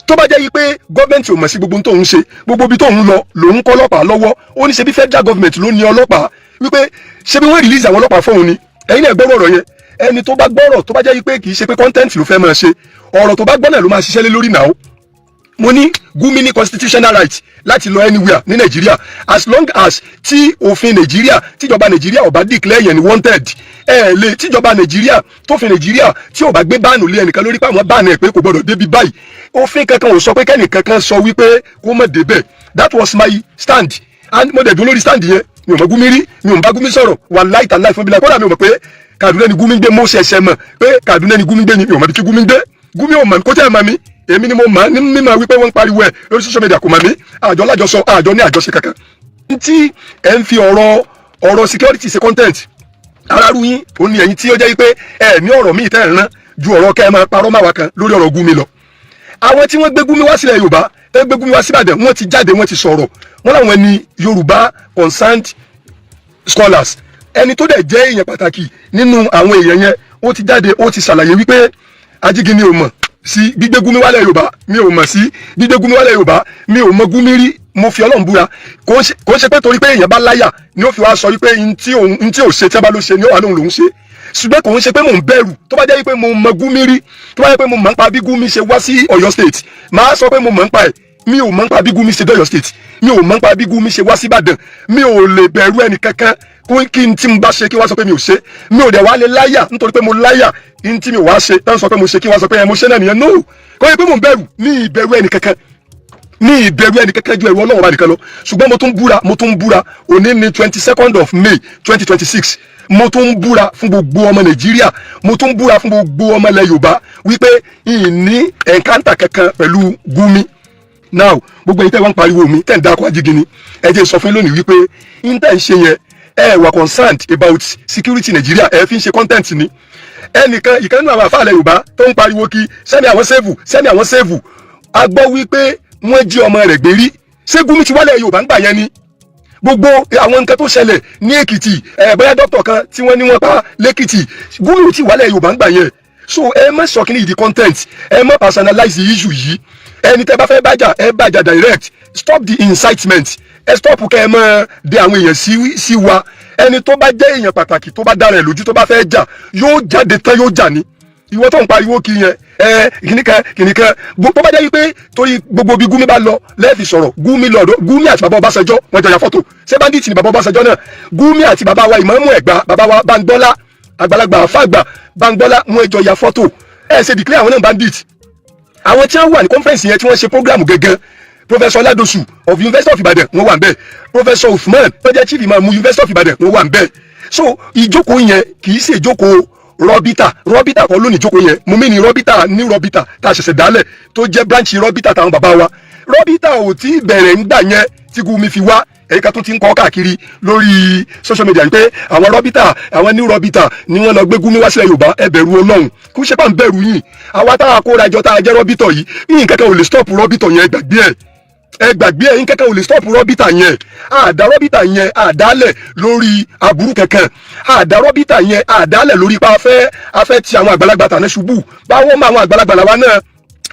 C: Tó bá jẹ́ yí pé government ò mọ̀ sí gbogbo ohun tó ń ṣe, gbogbo ibi tó ń lọ lòun kọ́ ọlọ́pàá lọ́wọ́, ó ní ṣe bí federal government ló ní ọlọ́pàá. Wípé ṣé bí wọ́n release àwọn ọlọ́pàá fóun ni. Ẹ̀yin náà gbọ́rọ̀ ọ̀rọ̀ yẹn. Ẹni tó bá gbọ́rọ̀, tó bá jẹ́ wípé kì í ṣe pé content ló fẹ́ máa ṣe, ọ̀rọ̀ tó bá gbọ́ náà ló máa ṣiṣẹ́ lé lórí náà. Mo ní Gumi ní constitutional right láti lọ anywhere ní Nàìjíríà, as long as tí òfin Nàìjíríà, tíjọba Nàìjíríà ò bá declare yẹn ní wanted. Ẹ lè tíjọba Nàìjíríà, tófin Nàìjíríà tí ò bá gbé ban lé ẹnìkan lórí pé àwọn ban ẹ pé kò gbọdọ̀ débi báyìí, òfin kankan ò sọ pé kẹ́nìkan kan sọ wípé kó má débẹ̀. That was my stand and mo dẹ̀ dúró lórí stand yẹn. Mi ò mọ Gumi rí, mi ò bá Gumi sọ̀rọ̀. Wàláhì tàláhì fún mi la, kódà mi ò mọ̀ pé Kaduna ni Gumi gbé. Mo ṣẹ̀ṣẹ̀ mọ̀ pé Kaduna ni Gumi gbé ni. Mi ò mọ̀ bí tí Gumi gbé. Gumi ò mọ̀, kó tẹ́ ẹ̀ mọ̀ mi. Èmi ni mo mọ̀ ní mímọ̀ wípé wọ́n ń pariwo ẹ̀ lórí social media. Kò mọ̀ mí, àjọ lájọsọ, àjọ ní àjọṣe kankan. Tí ẹ ń fi ọ̀rọ̀ security ṣe content aráàlú yín, ó ní ẹ̀yin tí ó jẹ́ wípé ẹ ní ọ̀rọ̀ míì tẹ́ ẹ̀ rán ju ọ̀rọ̀ kẹ́ ẹ máa parọ́ máwa kan lórí ọ̀rọ̀ Gumi lọ. Àwọn tí wọ́n gbé Gumi wá sílẹ̀ Yorùbá, tẹ́ gbé Gumi wá síbàdàn, wọ́n ti jáde, wọ́n ti sọ̀rọ̀. Wọ́n láwọn ní Yorùbá concerned scholars. Ẹni tó dẹ̀ jẹ́ èèyàn pàtàkì nínú àwọn èèyàn yẹn, ó ti jáde, ó ti ṣàlàyé wípé Ajígini ò mọ̀ sí gbígbé Gumi wálẹ̀ Yorùbá. Mi ò mọ̀ sí gbígbé Gumi wálẹ̀ Yorùbá. Mi ò mọ Gumi rí. Mo fi Ọlọ́run búra. Kò ń ṣe pé torí pé èèyàn bá láyà ni ó fi wá sọ wípé ntí ò ṣe, tí a bá ló ṣe ni ó wà lóhùn lòún ṣe. Ṣùgbọ́n kò ń ṣe pé mò ń bẹ̀rù. Tó bá jẹ́ wípé mo mọ Gumi rí, tó bá jẹ́ pé mo mọ̀ nípa bí Gumi ṣe wá sí Ọ̀yọ́ State, màá sọ pé mo mọ̀ nípa ẹ̀. Mi ò mọ̀ nípa bí Gumi ṣe dé Ọ̀yọ́ State. Mi ò mọ̀ nípa bí Gumi ṣe wá sí Ìbàdàn. Mi ò lè bẹ̀rù ẹnì kankan kí n tí mo bá ṣe kí wá sọ pé mi ò ṣe. Mi ò dẹ̀ wá lè láyà nítorí pé mo láyà, n tí mi ò wá ṣe tán sọ pé mo ṣe, kí wá sọ pé ẹ mo ṣe náà nìyẹn. No, kò yẹ pé mo ń bẹ̀rù. Mi ì bẹ̀rù ẹnì kankan, ní ìbẹ̀rù ẹnì kankan ju ẹ̀rù Ọlọ́run bá nìkan lọ. Ṣùgbọ́n mo tún búra, mo tún búra. Òní ní 22nd of May 2026. Mo tún búra fún gbogbo ọmọ Nàìjíríà, mo tún búra fún gbogbo ọmọ ilẹ̀ Yorùbá wípé ìní encounter kankan pẹ̀lú Gumi. Now, gbogbo ẹ̀yin tẹ́ wá ń pariwo mi, tẹ́ ń dákọ̀ Ajígini, ẹ jẹ́ sọ fún yín lónìí wípé n tẹ́ ń ṣe yẹn, ẹ wà concerned about security Nàìjíríà, ẹ fi ń ṣe content ni. Ẹnìkan ìkànnì àwọn àfáàlẹ̀ Yorùbá tó ń pariwo kí sẹ́ni àwọn save, sẹ́ni àwọn save, a gbọ́ wípé wọ́n jí ọmọ rẹ̀ gbé rí. Ṣé Gumi ti wálẹ̀ Yorùbá ń gbà yẹn ni? Gbogbo àwọn nǹkan tó ṣẹlẹ̀ ní Èkìtì ẹ̀, bóyá dókítà kan tí wọ́n ní wọ́n pa lẹ́kìtì, Gumi ò tí wálẹ̀ Yorùbá ń gbà yẹn. So ẹ má sọ kíní ìdí content, ẹ má personalize issue yìí. Ẹni tẹ́ bá fẹ́ bájà, ẹ bájà direct. Stop the incitement. Ẹ stop kẹ́ ẹ mọ́ de àwọn èèyàn sí wa. Ẹni tó bá jẹ́ èèyàn pàtàkì, tó bá dára ẹ̀ lójú, tó bá fẹ́ jà, yóò jáde tán, yóò jà ní. Ìwọ tó ń pariwo kí yẹn, ẹ kìnìkan kìnìkan, tó bá jẹ́ wípé torí gbogbo bí Gumi bá lọ lẹ́ẹ̀fì sọ̀rọ̀, Gumi lọ́dọ̀ Gumi àti bàbá Ọbásanjọ́, wọ́n jọ ya fọ́tò. Ṣé bandit ni bàbá Ọbásanjọ́ náà? Gumi àti bàbá wa ìmáàmù Ẹ̀gbá, bàbá wa Báńgbọ́lá, àgbàlagbà àfàgbà Báńgbọ́lá, wọ́n jọ ya fọ́tò. Ẹ ṣe declare àwọn náà bandit. Àwọn tí wọ́n wà ní conference yẹn, tí wọ́n ṣe program gẹ́gẹ́, Professor Ladosu of University of Ibadan, wọ́n wà ń bẹ̀. Professor Usman tó jẹ́ chief imam University of Ibadan, wọ́n wà ń bẹ̀. So ìjókòó yẹn kì í ṣe ìjókòó rọ́bítà. Rọ́bítà kọ́ lónìí ìjókòó yẹn. Mo mí ní rọ́bítà ní rọ́bítà tá a ṣẹ̀ṣẹ̀ dálẹ̀, tó jẹ́ branch rọ́bítà táwọn bàbá wa. Rọ́bítà ò tí ì bẹ̀rẹ̀ ńgbà yẹn tí Gumi fi wá. Èyí kan tó ti ń kọ́ káàkiri lórí social media pé àwọn rọ́bítà, àwọn new rọ́bítà ni wọ́n lọ gbé Gumi wá sílẹ̀ Yorùbá. Ẹ bẹ̀rù Ọlọ́run. Kó ṣe pà ń bẹ̀rù yìí, àwa táwa kóra jọ tá a jẹ́ rọ́bítọ̀ yìí, yìí kankan ò lè stop rọ́bítọ̀ yẹn. Gbàgbé ẹ̀, ẹ gbàgbé ẹ. Yín kankan ò lè stop rọ́bítà yẹn. Àdá rọ́bítà yẹn àdálẹ̀ lórí aburú kankan. Àdá rọ́bítà yẹn àdálẹ̀ lórí pa afẹ́ ti àwọn àgbàlagbà tàná ṣubú báwo mọ àwọn àgbàlagbà làwa náà.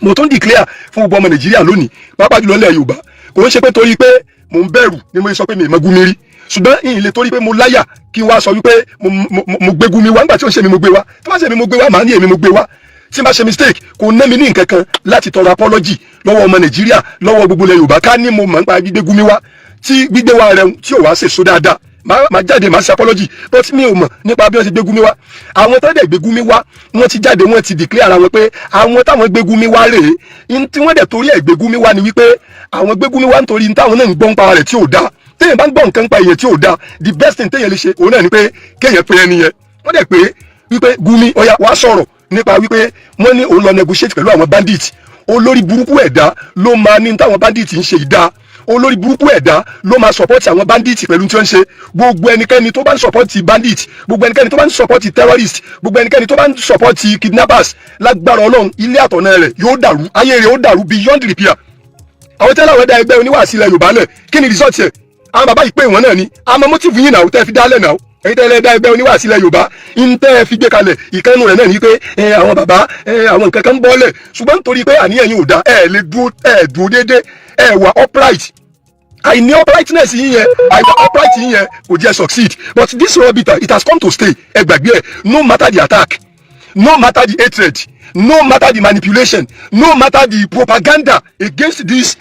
C: Mo tún declare fún gbogbo ọmọ Nàìjíríà lónìí, pàápàá jùlọ ilẹ̀ Yorùbá, kò ń ṣe pé torí pé mò ń bẹ̀rù ni mo sọ pé mi ì mọ Gumi rí. Ṣùgbọ́n ìyìn lè torí pé mo láyà kí n wá sọ wípé mo gbé Gumi wá nígbà tí ó ń ṣe mi mo gbé wá. Tó bá ṣe mi mo gbé wá, màá ní èmi mo gbé wá. Tí n bá ṣe mistake, kò ná mi ní nǹkan kan láti tọrọ apology lọ́wọ́ ọmọ Nàìjíríà, lọ́wọ́ gbogbo ilẹ̀ Yorùbá. Ká ní mo mọ̀ nípa gbígbé Gumi wá, tí gbígbé wá rẹ̀ tí ò wá ṣèso dáadáa, máa jáde, máa ṣe apology, but mi ò mọ̀ nípa bí wọ́n ṣe gbé Gumi wá. Àwọn tó dẹ̀ gbé Gumi wá, wọ́n ti jáde, wọ́n ti declare ara wọn pé àwọn táwọn gbé Gumi wá rèé. N tí wọ́n dẹ̀ torí ẹ̀ gbé Gumi wá ni wípé àwọn gbé Gumi wá nítorí n táwọn náà ń gbọ́ ń pa rẹ̀ tí ò dáa. Téèyàn bá ń gbọ́ nǹkan pa èèyàn tí ò dáa, the best thing téèyàn lè ṣe òun náà ni pé kéèyàn pe ẹni yẹn. Wọ́n dẹ̀ pé wípé Gumi, ọ̀yà, wàá sọ̀rọ̀ nípa wípé wọ́n ní òun lọ negotiate pẹ̀lú àwọn bandit. Olórí burúkú ẹ̀dá ló máa ní táwọn bandit ń ṣe ìdá. Olórí burúkú ẹ̀dá ló máa support àwọn bandit pẹ̀lú tí wọ́n ń ṣe. Gbogbo ẹnikẹ́ni tó bá ń support bandit, gbogbo ẹnikẹ́ni tó bá ń support terrorist, gbogbo ẹnikẹ́ni tó bá ń support kidnappers, lágbára Ọlọ́run, ilé àtọ̀nà rẹ̀ yóò dàrú, ayé rẹ̀ ó dàrú beyond repair. Àwọn tẹ́lẹ̀, àwọn ẹ̀dá ẹgbẹ́ oníwàásí ilẹ̀ Yorùbá lẹ̀, kí ni result yẹ? Àwọn bàbá yìí pé wọ́n náà ni àmọ́ motive yín náà tẹ́ fi dálẹ̀ náà. Èyí tẹ́lẹ̀ ẹ̀dá ẹgbẹ́ oníwàásí ilẹ̀ Yorùbá ń tẹ́ fi gbé kalẹ̀, ìkànnù rẹ̀ náà ni pé àwọn bàbá, àwọn nǹkan kan ń bọ́lẹ̀. Ṣùgbọ́n nítorí pé àníyàn yín ò dá, ẹ lè dúró, ẹ dúró déédé, ẹ wà upright. Àìní uprightness yín yẹn, àìwà upright yín yẹn kò jẹ́ succeed. But this Rabita, it has come to stay. Ẹ gbàgbé ẹ. No matter the attack, no matter the hatred, no matter the manipulation, no matter the propaganda against this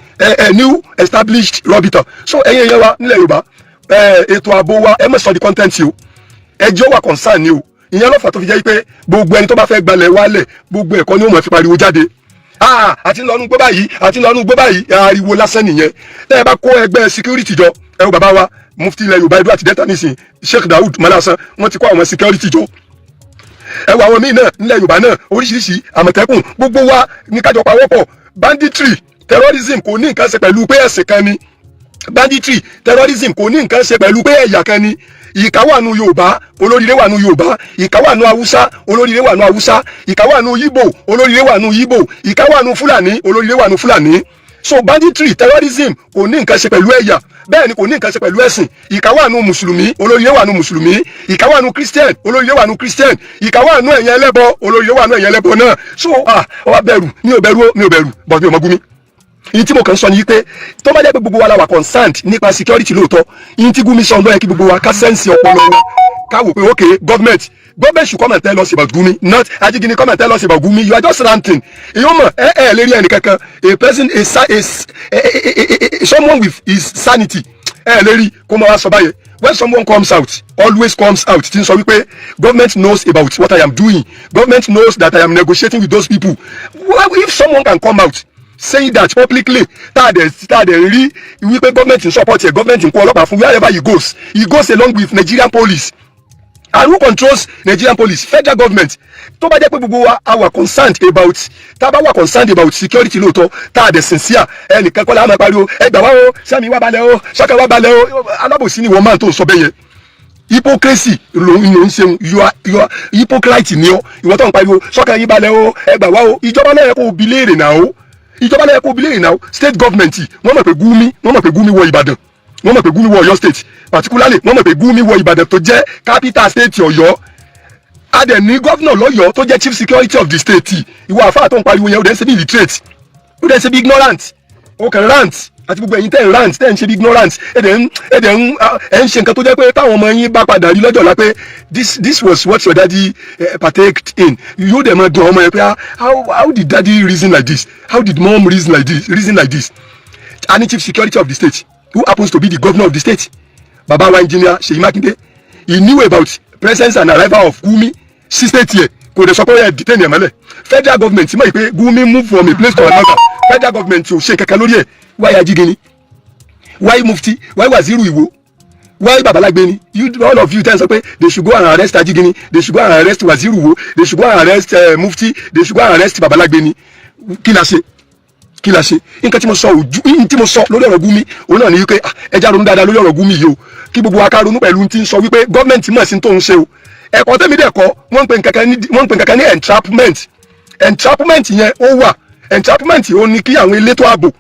C: new established Rabita. So ẹ̀yin ẹ̀yẹ wa nílẹ̀ Yorùbá, ètò ààbò wa, ẹ má sọ di content o. Ẹjọ́ wà concern ni o. Ìyẹn ló fà tó fi jẹ́ pé gbogbo ẹni tó bá fẹ́ gbalẹ̀ wálẹ̀, gbogbo ẹ̀kọ́ ni ó mọ̀ fi pariwo jáde, ah, àti lọ́nu gbó báyìí, àti lọ́nu gbó báyìí. Ariwo lásán nìyẹn. Tẹ́ ẹ bá kó ẹgbẹ́ security jọ, ẹ wo bàbá wa, mufti ilẹ̀ Yorùbá, Edo àti Delta nísìn, Sheikh Daoud Malasan, wọ́n ti kó àwọn security jọ. Ẹ wo àwọn míì náà nílẹ̀ Yorùbá náà, oríṣiríṣi Àmọ̀tẹ́kùn. Gbogbo wa ní kájọ pawọ́pọ̀. Banditry, terrorism kò ní nǹkan ṣe pẹ̀lú pé ẹ̀sìn kan ni. Banditry, terrorism kò ní nǹkan ṣe pẹ̀lú pé ẹ̀yà kan ni. Ìkà wà nù Yorùbá, olóríire wà nù Yorùbá. Ìkà wà nù Haúsá, olóríire wà nù Haúsá. Ìkà wà nù Yíbò, olóríire wà nù Yíbò. Ìkà wà nù Fúlàní, olóríire wà nù Fúlàní. So banditry, terrorism kò ní nǹkan ṣe pẹ̀lú ẹ̀yà, bẹ́ẹ̀ ni kò ní nǹkan ṣe pẹ̀lú ẹ̀sìn. Ìkà wà nù mùsùlùmí, olóríire wà nù mùsùlùmí. Ìkà wà nù Christian, olóríire wà nù Christian. Ìkà wà nù ẹ̀yìn ẹlẹ́bọ, olóríire wà nù ẹ̀yìn ẹlẹ́bọ náà. So ah, ọ wá bẹ̀rù? Mi ò bẹ̀rù o, mi ò bẹ̀rù, but mi ò mọ Gumi. Ìyí tí mo kàn ń sọ ni pé tó bá jẹ́ pé gbogbo wa la wà concerned nípa security lóòótọ́, ìyí tí Gumi sọ ló yẹ kí gbogbo wa ká sense ọpọlọ wa, ká wò pé okay, government should come and tell us about Gumi, not Ajigini come and tell us about Gumi. You are just ranting. Èyí ó mọ̀ ẹ ẹ lérí ẹnì kankan, a person, a someone with his sanity, ẹ lérí kó máa wá sọ báyẹn. When someone comes out, always comes out tí ń sọ wípé government knows about what I am doing, government knows that I am negotiating with those people, well, if someone can come out saying that publicly, tá a dẹ̀ rí wípé government ń support ẹ̀, government ń kó ọlọ́pàá fún, wherever he goes, he goes along with Nigerian police. And who controls Nigerian police? Federal government. Tó bá jẹ́ pé gbogbo wa a wà concerned about, tá a bá wà concerned about security lóòótọ́, tá a dẹ̀ sincere, ẹnìkan kọ́ la máa pariwo, "Ẹ gbà wá o, sẹ́mi wá balẹ̀ o, sọ́kẹ́ wá balẹ̀ o." Alábòsí ni wọ́n máa tó sọ bẹ́ẹ̀ yẹn. Hypocrisy ló ń ṣeun. You are hypocrite ni ọ, ìwọ tó ń pariwo, "Sọ́kẹ́ yín balẹ̀ o, ẹ gbà wá o." Ìjọba náà yẹ kó o bi léèrè náà o. Ìjọba náà yẹ kó o bi léèrè náà o. State government, wọ́n mọ̀ pé Gumi wọ Ìbàdàn, wọ́n mọ̀ pé Gumi wọ Ọ̀yọ́ State particularly, wọ́n mọ̀ pé Gumi wọ Ìbàdàn tó jẹ́ capital state Ọ̀yọ́. A dẹ̀ ní governor lọ́yọ̀ọ́ tó jẹ́ chief security of the state. Ìwọ àfáà tó ń pariwo yẹn, ó dẹ̀ ń ṣe bí illiterate, ó dẹ̀ ń ṣe bí ignorant, ó kàn rant. Àti gbogbo ẹ̀yin tẹ́ ń rant, tẹ́ ń ṣe bí ignorant, ẹ dẹ̀ ń ẹ ń ṣe nǹkan tó jẹ́ pé táwọn ọmọ yín bá padà rí lọ́jọ́ ọ̀la pé this was what your daddy partaked in, yóò dẹ̀ máa dùn ọmọ yẹn pé, "Ah, how did daddy reason like this? How did mom reason like this?" And chief security of the state, who happens to be the governor of the state, baba wa, Engineer Seyi Makinde, he knew about presence and arrival of Gumi sí state yẹ, kò dẹ̀ sọ pé ó yẹ detain ẹ̀ mọ́lẹ̀. Federal government mọ̀ pé Gumi move from a place to another. Federal government ò ṣe kankan lórí ẹ̀. Why Ajigini? Why Mufti? Why Waziru Iwo? Why Babalagbeni? You, all of you tell sọ pé they should go and arrest Ajigini, they should go and arrest Waziru Iwo, they should go and arrest Mufti, they should go and arrest Babalagbeni. Kí la ṣe? Kí la ṣe? Nǹkan tí mo sọ ojú, nǹkan tí mo sọ lórí ọ̀rọ̀ Gumi, òun náà ní wípé, ah, ẹ já ronú dáadáa lórí ọ̀rọ̀ Gumi yìí o. Kí gbogbo wa ká ronú pẹ̀lú tí ń sọ wípé gọ́ọ̀mẹ̀ntì mọ̀ sí tó ń ṣe o. Ẹ̀kọ́ tẹ́mi dẹ̀ kọ́, wọ́n ń pè nǹkan kan ní entrapment. Entrapment yẹn ó wà. Entrapment ó ní kí àwọn elétò ààbò,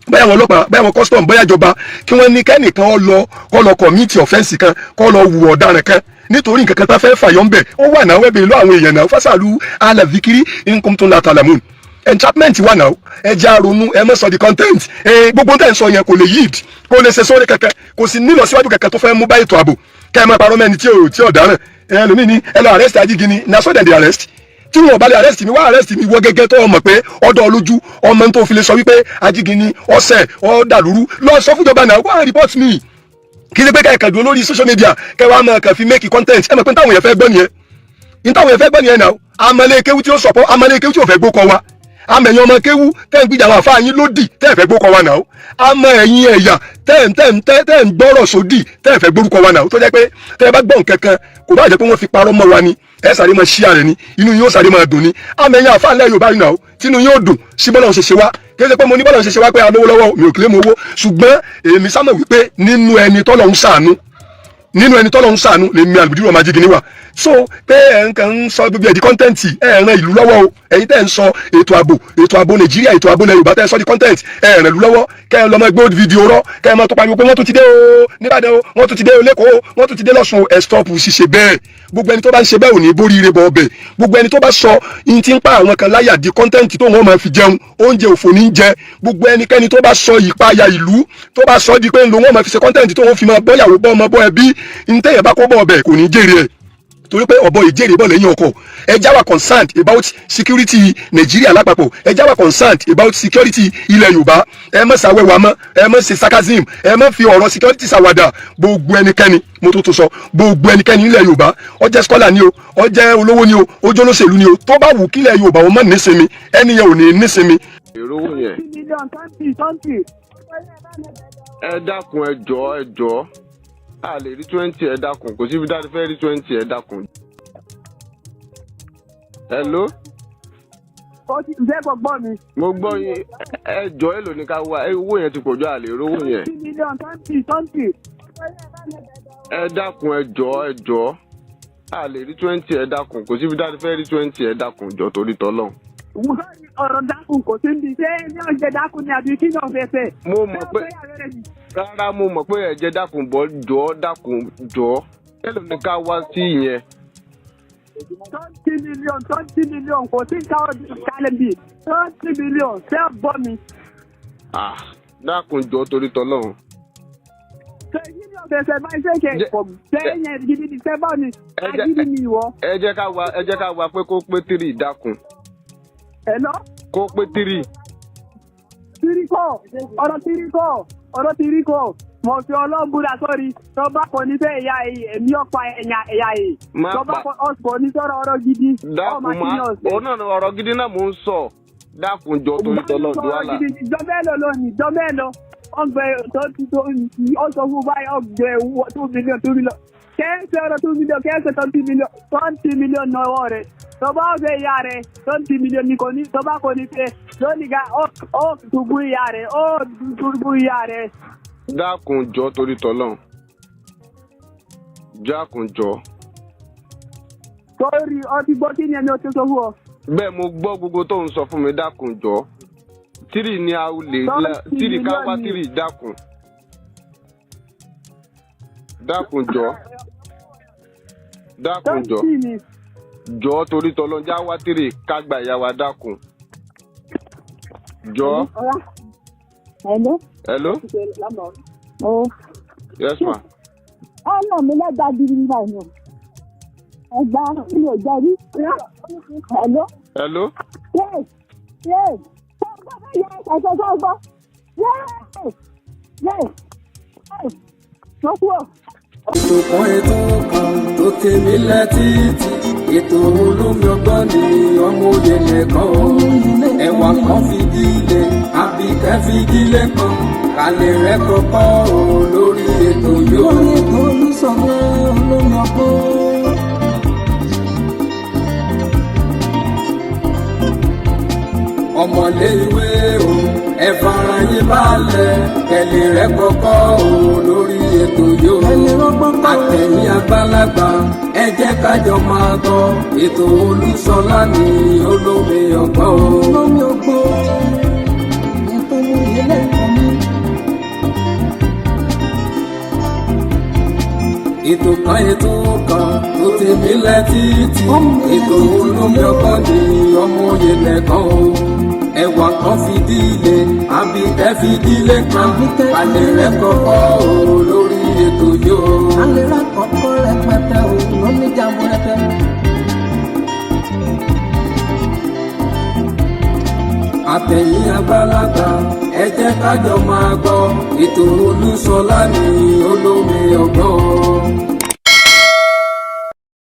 C: bóyá àwọn ọlọ́pàá, bóyá àwọn custom, bóyá ìjọba, kí wọ́n ní kẹ́nìkan ó lọ, kó lọ commit offence kan, kó lọ hùwà ọ̀daràn kan nítorí nǹkan kan tá fẹ́ fàyọ̀ ń bẹ̀. Ó wà náà wẹ́bẹ̀ lọ àwọn èèyàn náà. Fasalu ahla dhikri in kuntum la ta'lamun. Entrapment wà náà. Ẹ já ronú, ẹ má sọ di content. Ẹ gbogbo tẹ̀ ń sọ yẹn kò lè yield, kò lè ṣe sórí kankan, kò sì nílọ síwájú kankan tó fẹ́ mú bá ètò ààbò. Kẹ́ ẹ máa parọ́ mẹ́ni tí ò dáràn. Ẹ lómi ní ẹ lọ arrest Ajígini, na so dem dey arrest. Tí wọn bá lè arrest mi, wá arrest mi. Wọ gẹ́gẹ́ tó mọ̀ pé ọ̀dọ̀ olójú ọmọ tó fi lè sọ wípé Ajígini ọ̀sẹ̀ ọ̀dàlúrú, lọ sọ fúnjọba náà. Go and report me. Kì í ṣe pé kẹ́kẹ́ dúró lórí social media, kẹ́ wàá máa kàn fi make content. Ẹ mọ̀ pé táwọn èèyàn fẹ́ gbọ́ nìyẹn, ní táwọn èèyàn fẹ́ gbọ́ nìyẹn náà. Amalé kéwú tí ó sọ̀pọ̀, amalé kéwú tí ò fẹ́ gbó kọ wa, àmọ́ ẹ̀yin ọmọ kéwú tẹ́ ń gbìjà àwọn àfáà yín lódì, tẹ́ ẹ̀ fẹ́ gbókọ wa náà, àmọ́ ẹ̀yin ẹ̀yà tẹ́ ń gbọ́rọ̀ sódì, tẹ́ ẹ̀ fẹ́ gbórúkọ wa náà, tó jẹ́ pé tẹ́ ẹ bá gbọ́ nǹkan kan, kò bá jẹ́ pé wọ́n fi parọ́ mọ́ wa ni, ẹ sáré máa ṣíà rẹ̀ ni, inú yín ó sáré máa dùn ni. Àmọ́ ẹ̀yin àfáà ńlẹ̀ Yorùbá yìí náà, tínú yín ó dùn sí bọ́lá ṣe ṣe wá. Kí ẹ ṣe pé mo ní bọ́lá ṣe ṣe wá pé alówó lọ́wọ́, mi ò kílé mo owó, ṣùgbọ́n èmi sámọ̀ wípé nínú ẹni tọ́lọ̀ ń ṣàánú Nínú ẹni tọ́lọ́ ń sànú lè mi àlùbùdí ọmọ ajígini wà. So pé ẹ̀ ń kàn ń sọ gbogbo ẹ̀ di content, ẹ̀ ràn ìlú lọ́wọ́ o. Ẹ̀yin tẹ́ ń sọ ètò ààbò, ètò ààbò Nàìjíríà, ètò ààbò ilẹ̀ Yorùbá, tẹ́ ẹ sọ di content, ẹ̀ ràn ìlú lọ́wọ́. Kẹ́ ẹ lọ́mọ gbé fídíò rọ́, kẹ́ ẹ máa tó pariwo pé wọ́n tún ti dé o nÍbàdàn o, wọ́n tún ti dé o lẹ́kọ̀ọ́ o, wọ́n tún ti dé lọ́sùn o. Ẹ stop ṣiṣẹ́ bẹ́ẹ̀. Gbogbo ẹni tó bá ń ṣe bẹ́ẹ̀ ò ní bóríire bọ̀ ọbẹ̀. Gbogbo ẹni tó bá sọ in ti ń pa àwọn kan láyà di content tó wọ́n máa fi jẹun, oúnjẹ òfò ní jẹ. Gbogbo ẹnikẹ́ni tó bá sọ ìpayà ìlú, tó bá sọ di pé ń lo wọ́n máa fi ṣe content tó wọ́n fi máa bọ́yàwó, bọ́ ọmọ, bọ́ ẹbí, ntẹ̀yẹ̀ bá kó bọ́ ọbẹ̀, kò ní jèrè ẹ̀, torí pé ọ̀bọ ìjèrè bọ̀ lẹ́yìn ọkọ̀. Ẹ já wa concerned about security Nàìjíríà lápapọ̀, ẹ já wa concerned about security ilẹ̀ Yorùbá. Ẹ má ṣàwẹ́wà mọ́, ẹ má ṣe sarcasm, ẹ má fi ọ̀rọ̀ security ṣàwàdà. Gbogbo ẹnikẹ́ni, mo tó tó sọ, gbogbo ẹnikẹ́ni nílẹ̀ Yorùbá, ó jẹ́ scholar ni o, ó jẹ́ olówó ni o, ó jẹ́ olóṣèlú ni o, tó bá wù kílẹ̀ Yorùbá wọn má nísinmi, ẹni yẹn ò ní nísinmi.
E: Èrò yẹn.
G: Million 20 20.
E: Ẹ dákun, ẹ jọ̀ọ́, ẹ jọ̀ọ́, a lè rí 20. Ẹ dákun, kò síbi dáa fẹ́ rí 20. Ẹ dákun. Hello.
G: Ó ti ṣe kò gbọ́ mi.
E: Mo gbọ́ yín. Ẹ jọ̀ọ́, èlò ní ká wá? Owó yẹn ti pọ̀ jù, a lè rówó yẹn.
G: 20 million 20 20.
E: Ẹ dákun, ẹ jọ̀ọ́, ẹ jọ̀ọ́, a lè rí 20. Ẹ dákun, kò síbi dáa fẹ́ rí 20. Ẹ dákun, jọ̀ọ́, torí tọ́lọ́run.
G: Ọ̀rọ̀ dákun kò sí níbi ṣé ní ọ̀jẹ̀ dákun ni àbí kí ni ọ̀fẹ́ fẹ́.
E: Mo mọ̀ pé rárá, mo mọ̀ pé ẹ̀jẹ̀ dákun bọ́. Jọ̀ọ́, dákun, jọ̀ọ́, èlò ní ká wá sí ìyẹn?
G: 20 million 20 million, kò sí kálẹ̀ bíi 20 million, ṣé ẹ gbọ́ mi?
E: Ah, dákun, jọ̀ọ́, torí tọ́lọ́run.
G: Ṣé kí ni ọ̀fẹ́ fẹ́ báyìí? Ṣé kẹ̀ pọ̀ ṣé yẹn gidi ni? Ṣé báwo ni? Agídí ni ìwọ.
E: Ẹ jẹ́ ká wá pé kó pé three, dákun.
G: Ẹ lọ.
E: Kó pé three.
G: Three kọ́, ọ̀rọ̀ three kọ́, ọ̀rọ̀ three kọ́. Mo fi Ọlọ́run búra sórí tó bá kọ ní fẹ́ ẹ̀yà ẹ̀mí ọ̀pá ẹ̀yà ẹ̀yà ẹ̀
E: Má
G: tó bá
E: pa
G: kọ ọ̀sọ̀ ní sọ̀rọ̀ ọ̀rọ̀ gidi.
E: Dákun má òun náà ni ọ̀rọ̀ gidi náà mò ń sọ. Dákun, jọ̀ọ́, torí tọ́lọ́run, duwala.
G: Jọ mélòó lónìí? Jọ mélòó ọgbẹ tó ti tó ó sọ fún báyìí? Ọgbẹ 2 million 2 million kẹ́sẹ̀, ọ̀rọ̀ 2 million kẹ́sẹ̀, 20 million 20 million náwó rẹ̀ tó bá ọgbẹ ìyá rẹ̀ 20 million ní kò ní tó bá kò ní fẹ́ lónìí ká ó tùbú ìyá rẹ̀, ó tùbú ìyá rẹ̀.
E: Dákun, jọ̀ọ́, torí tọ́lọ́run, dákun, jọ̀ọ́.
G: Torí ọtí gbọ́, kí ni ẹni o ti sọ fún ọ?
E: Bẹ́ẹ̀, mo gbọ́ gbogbo tó ń sọ fún mi. Dákun, jọ̀ọ́, three ni a lè three ká wá three. Dákun, dákun, jọ̀ọ́, dákun, jọ̀ọ́.
G: 20 ni.
E: Jọ̀ọ́, torí tọ́lọ́run, já wá three ká gba ìyá wa. Dákun, jọ̀ọ́.
H: Hello.
E: Hello.
H: Oh.
E: Yes, ma.
H: Ọ̀nà mi lẹ́gbàá gidi ní báyìí o. Ẹgbà mi ò jẹ́ rí. Hello.
E: Hello.
H: Yes. Yes. Yes. Ẹ̀sẹ̀ sọ́gbọ́. Yes. Yes. Yes. Mo kú o.
I: Ètò kan, ètò kan tó tèmi létí tì, ètò olómi ọgbọ́n ni ọmọ òye nìkan o. Ẹwà kan fìdílé, àbíkẹ́ fìdílé kan kálẹ̀ rẹ̀ kọ́kọ́ o lórí ètò yóò.
J: Lórí ètò Olúṣọlá olómi ọgbọ́n.
I: Ọmọlé ìwé o, ẹ fara yín balẹ̀, kẹlẹ̀ rẹ̀ kọ́kọ́ o lórí ètò yóò.
J: Kẹ́lẹ́ rọ́gbọ́n kọ́.
I: Àtẹ̀yìn àgbàlagbà, ẹ jẹ́ kájọ máa gbọ́ ètò Olúṣọlá ní olómi ọgbọ́n o.
J: Olómi ọgbọ́n ètò ilé ẹ̀kọ́ mi.
I: Ètò kan, ètò kan tó ti mílẹ̀ títì, ètò olómi ọgbọ́n ní ọmọ òye lẹ́kàn o. Ẹwà kan fìdílé, àbíkẹ́ fìdílé kan alẹ́ rẹ̀ kọ́kọ́ o lórí ètò yóò.
J: Alẹ́ rà kọ́kọ́ rẹpẹtẹ o lóní jàmbúrẹ́tẹ.
I: Àtẹ̀yìn àgbàlagbà, ẹ jẹ́ kájọ máa gbọ́ ètò Olúṣọlá ní olómi ọgbọ́n.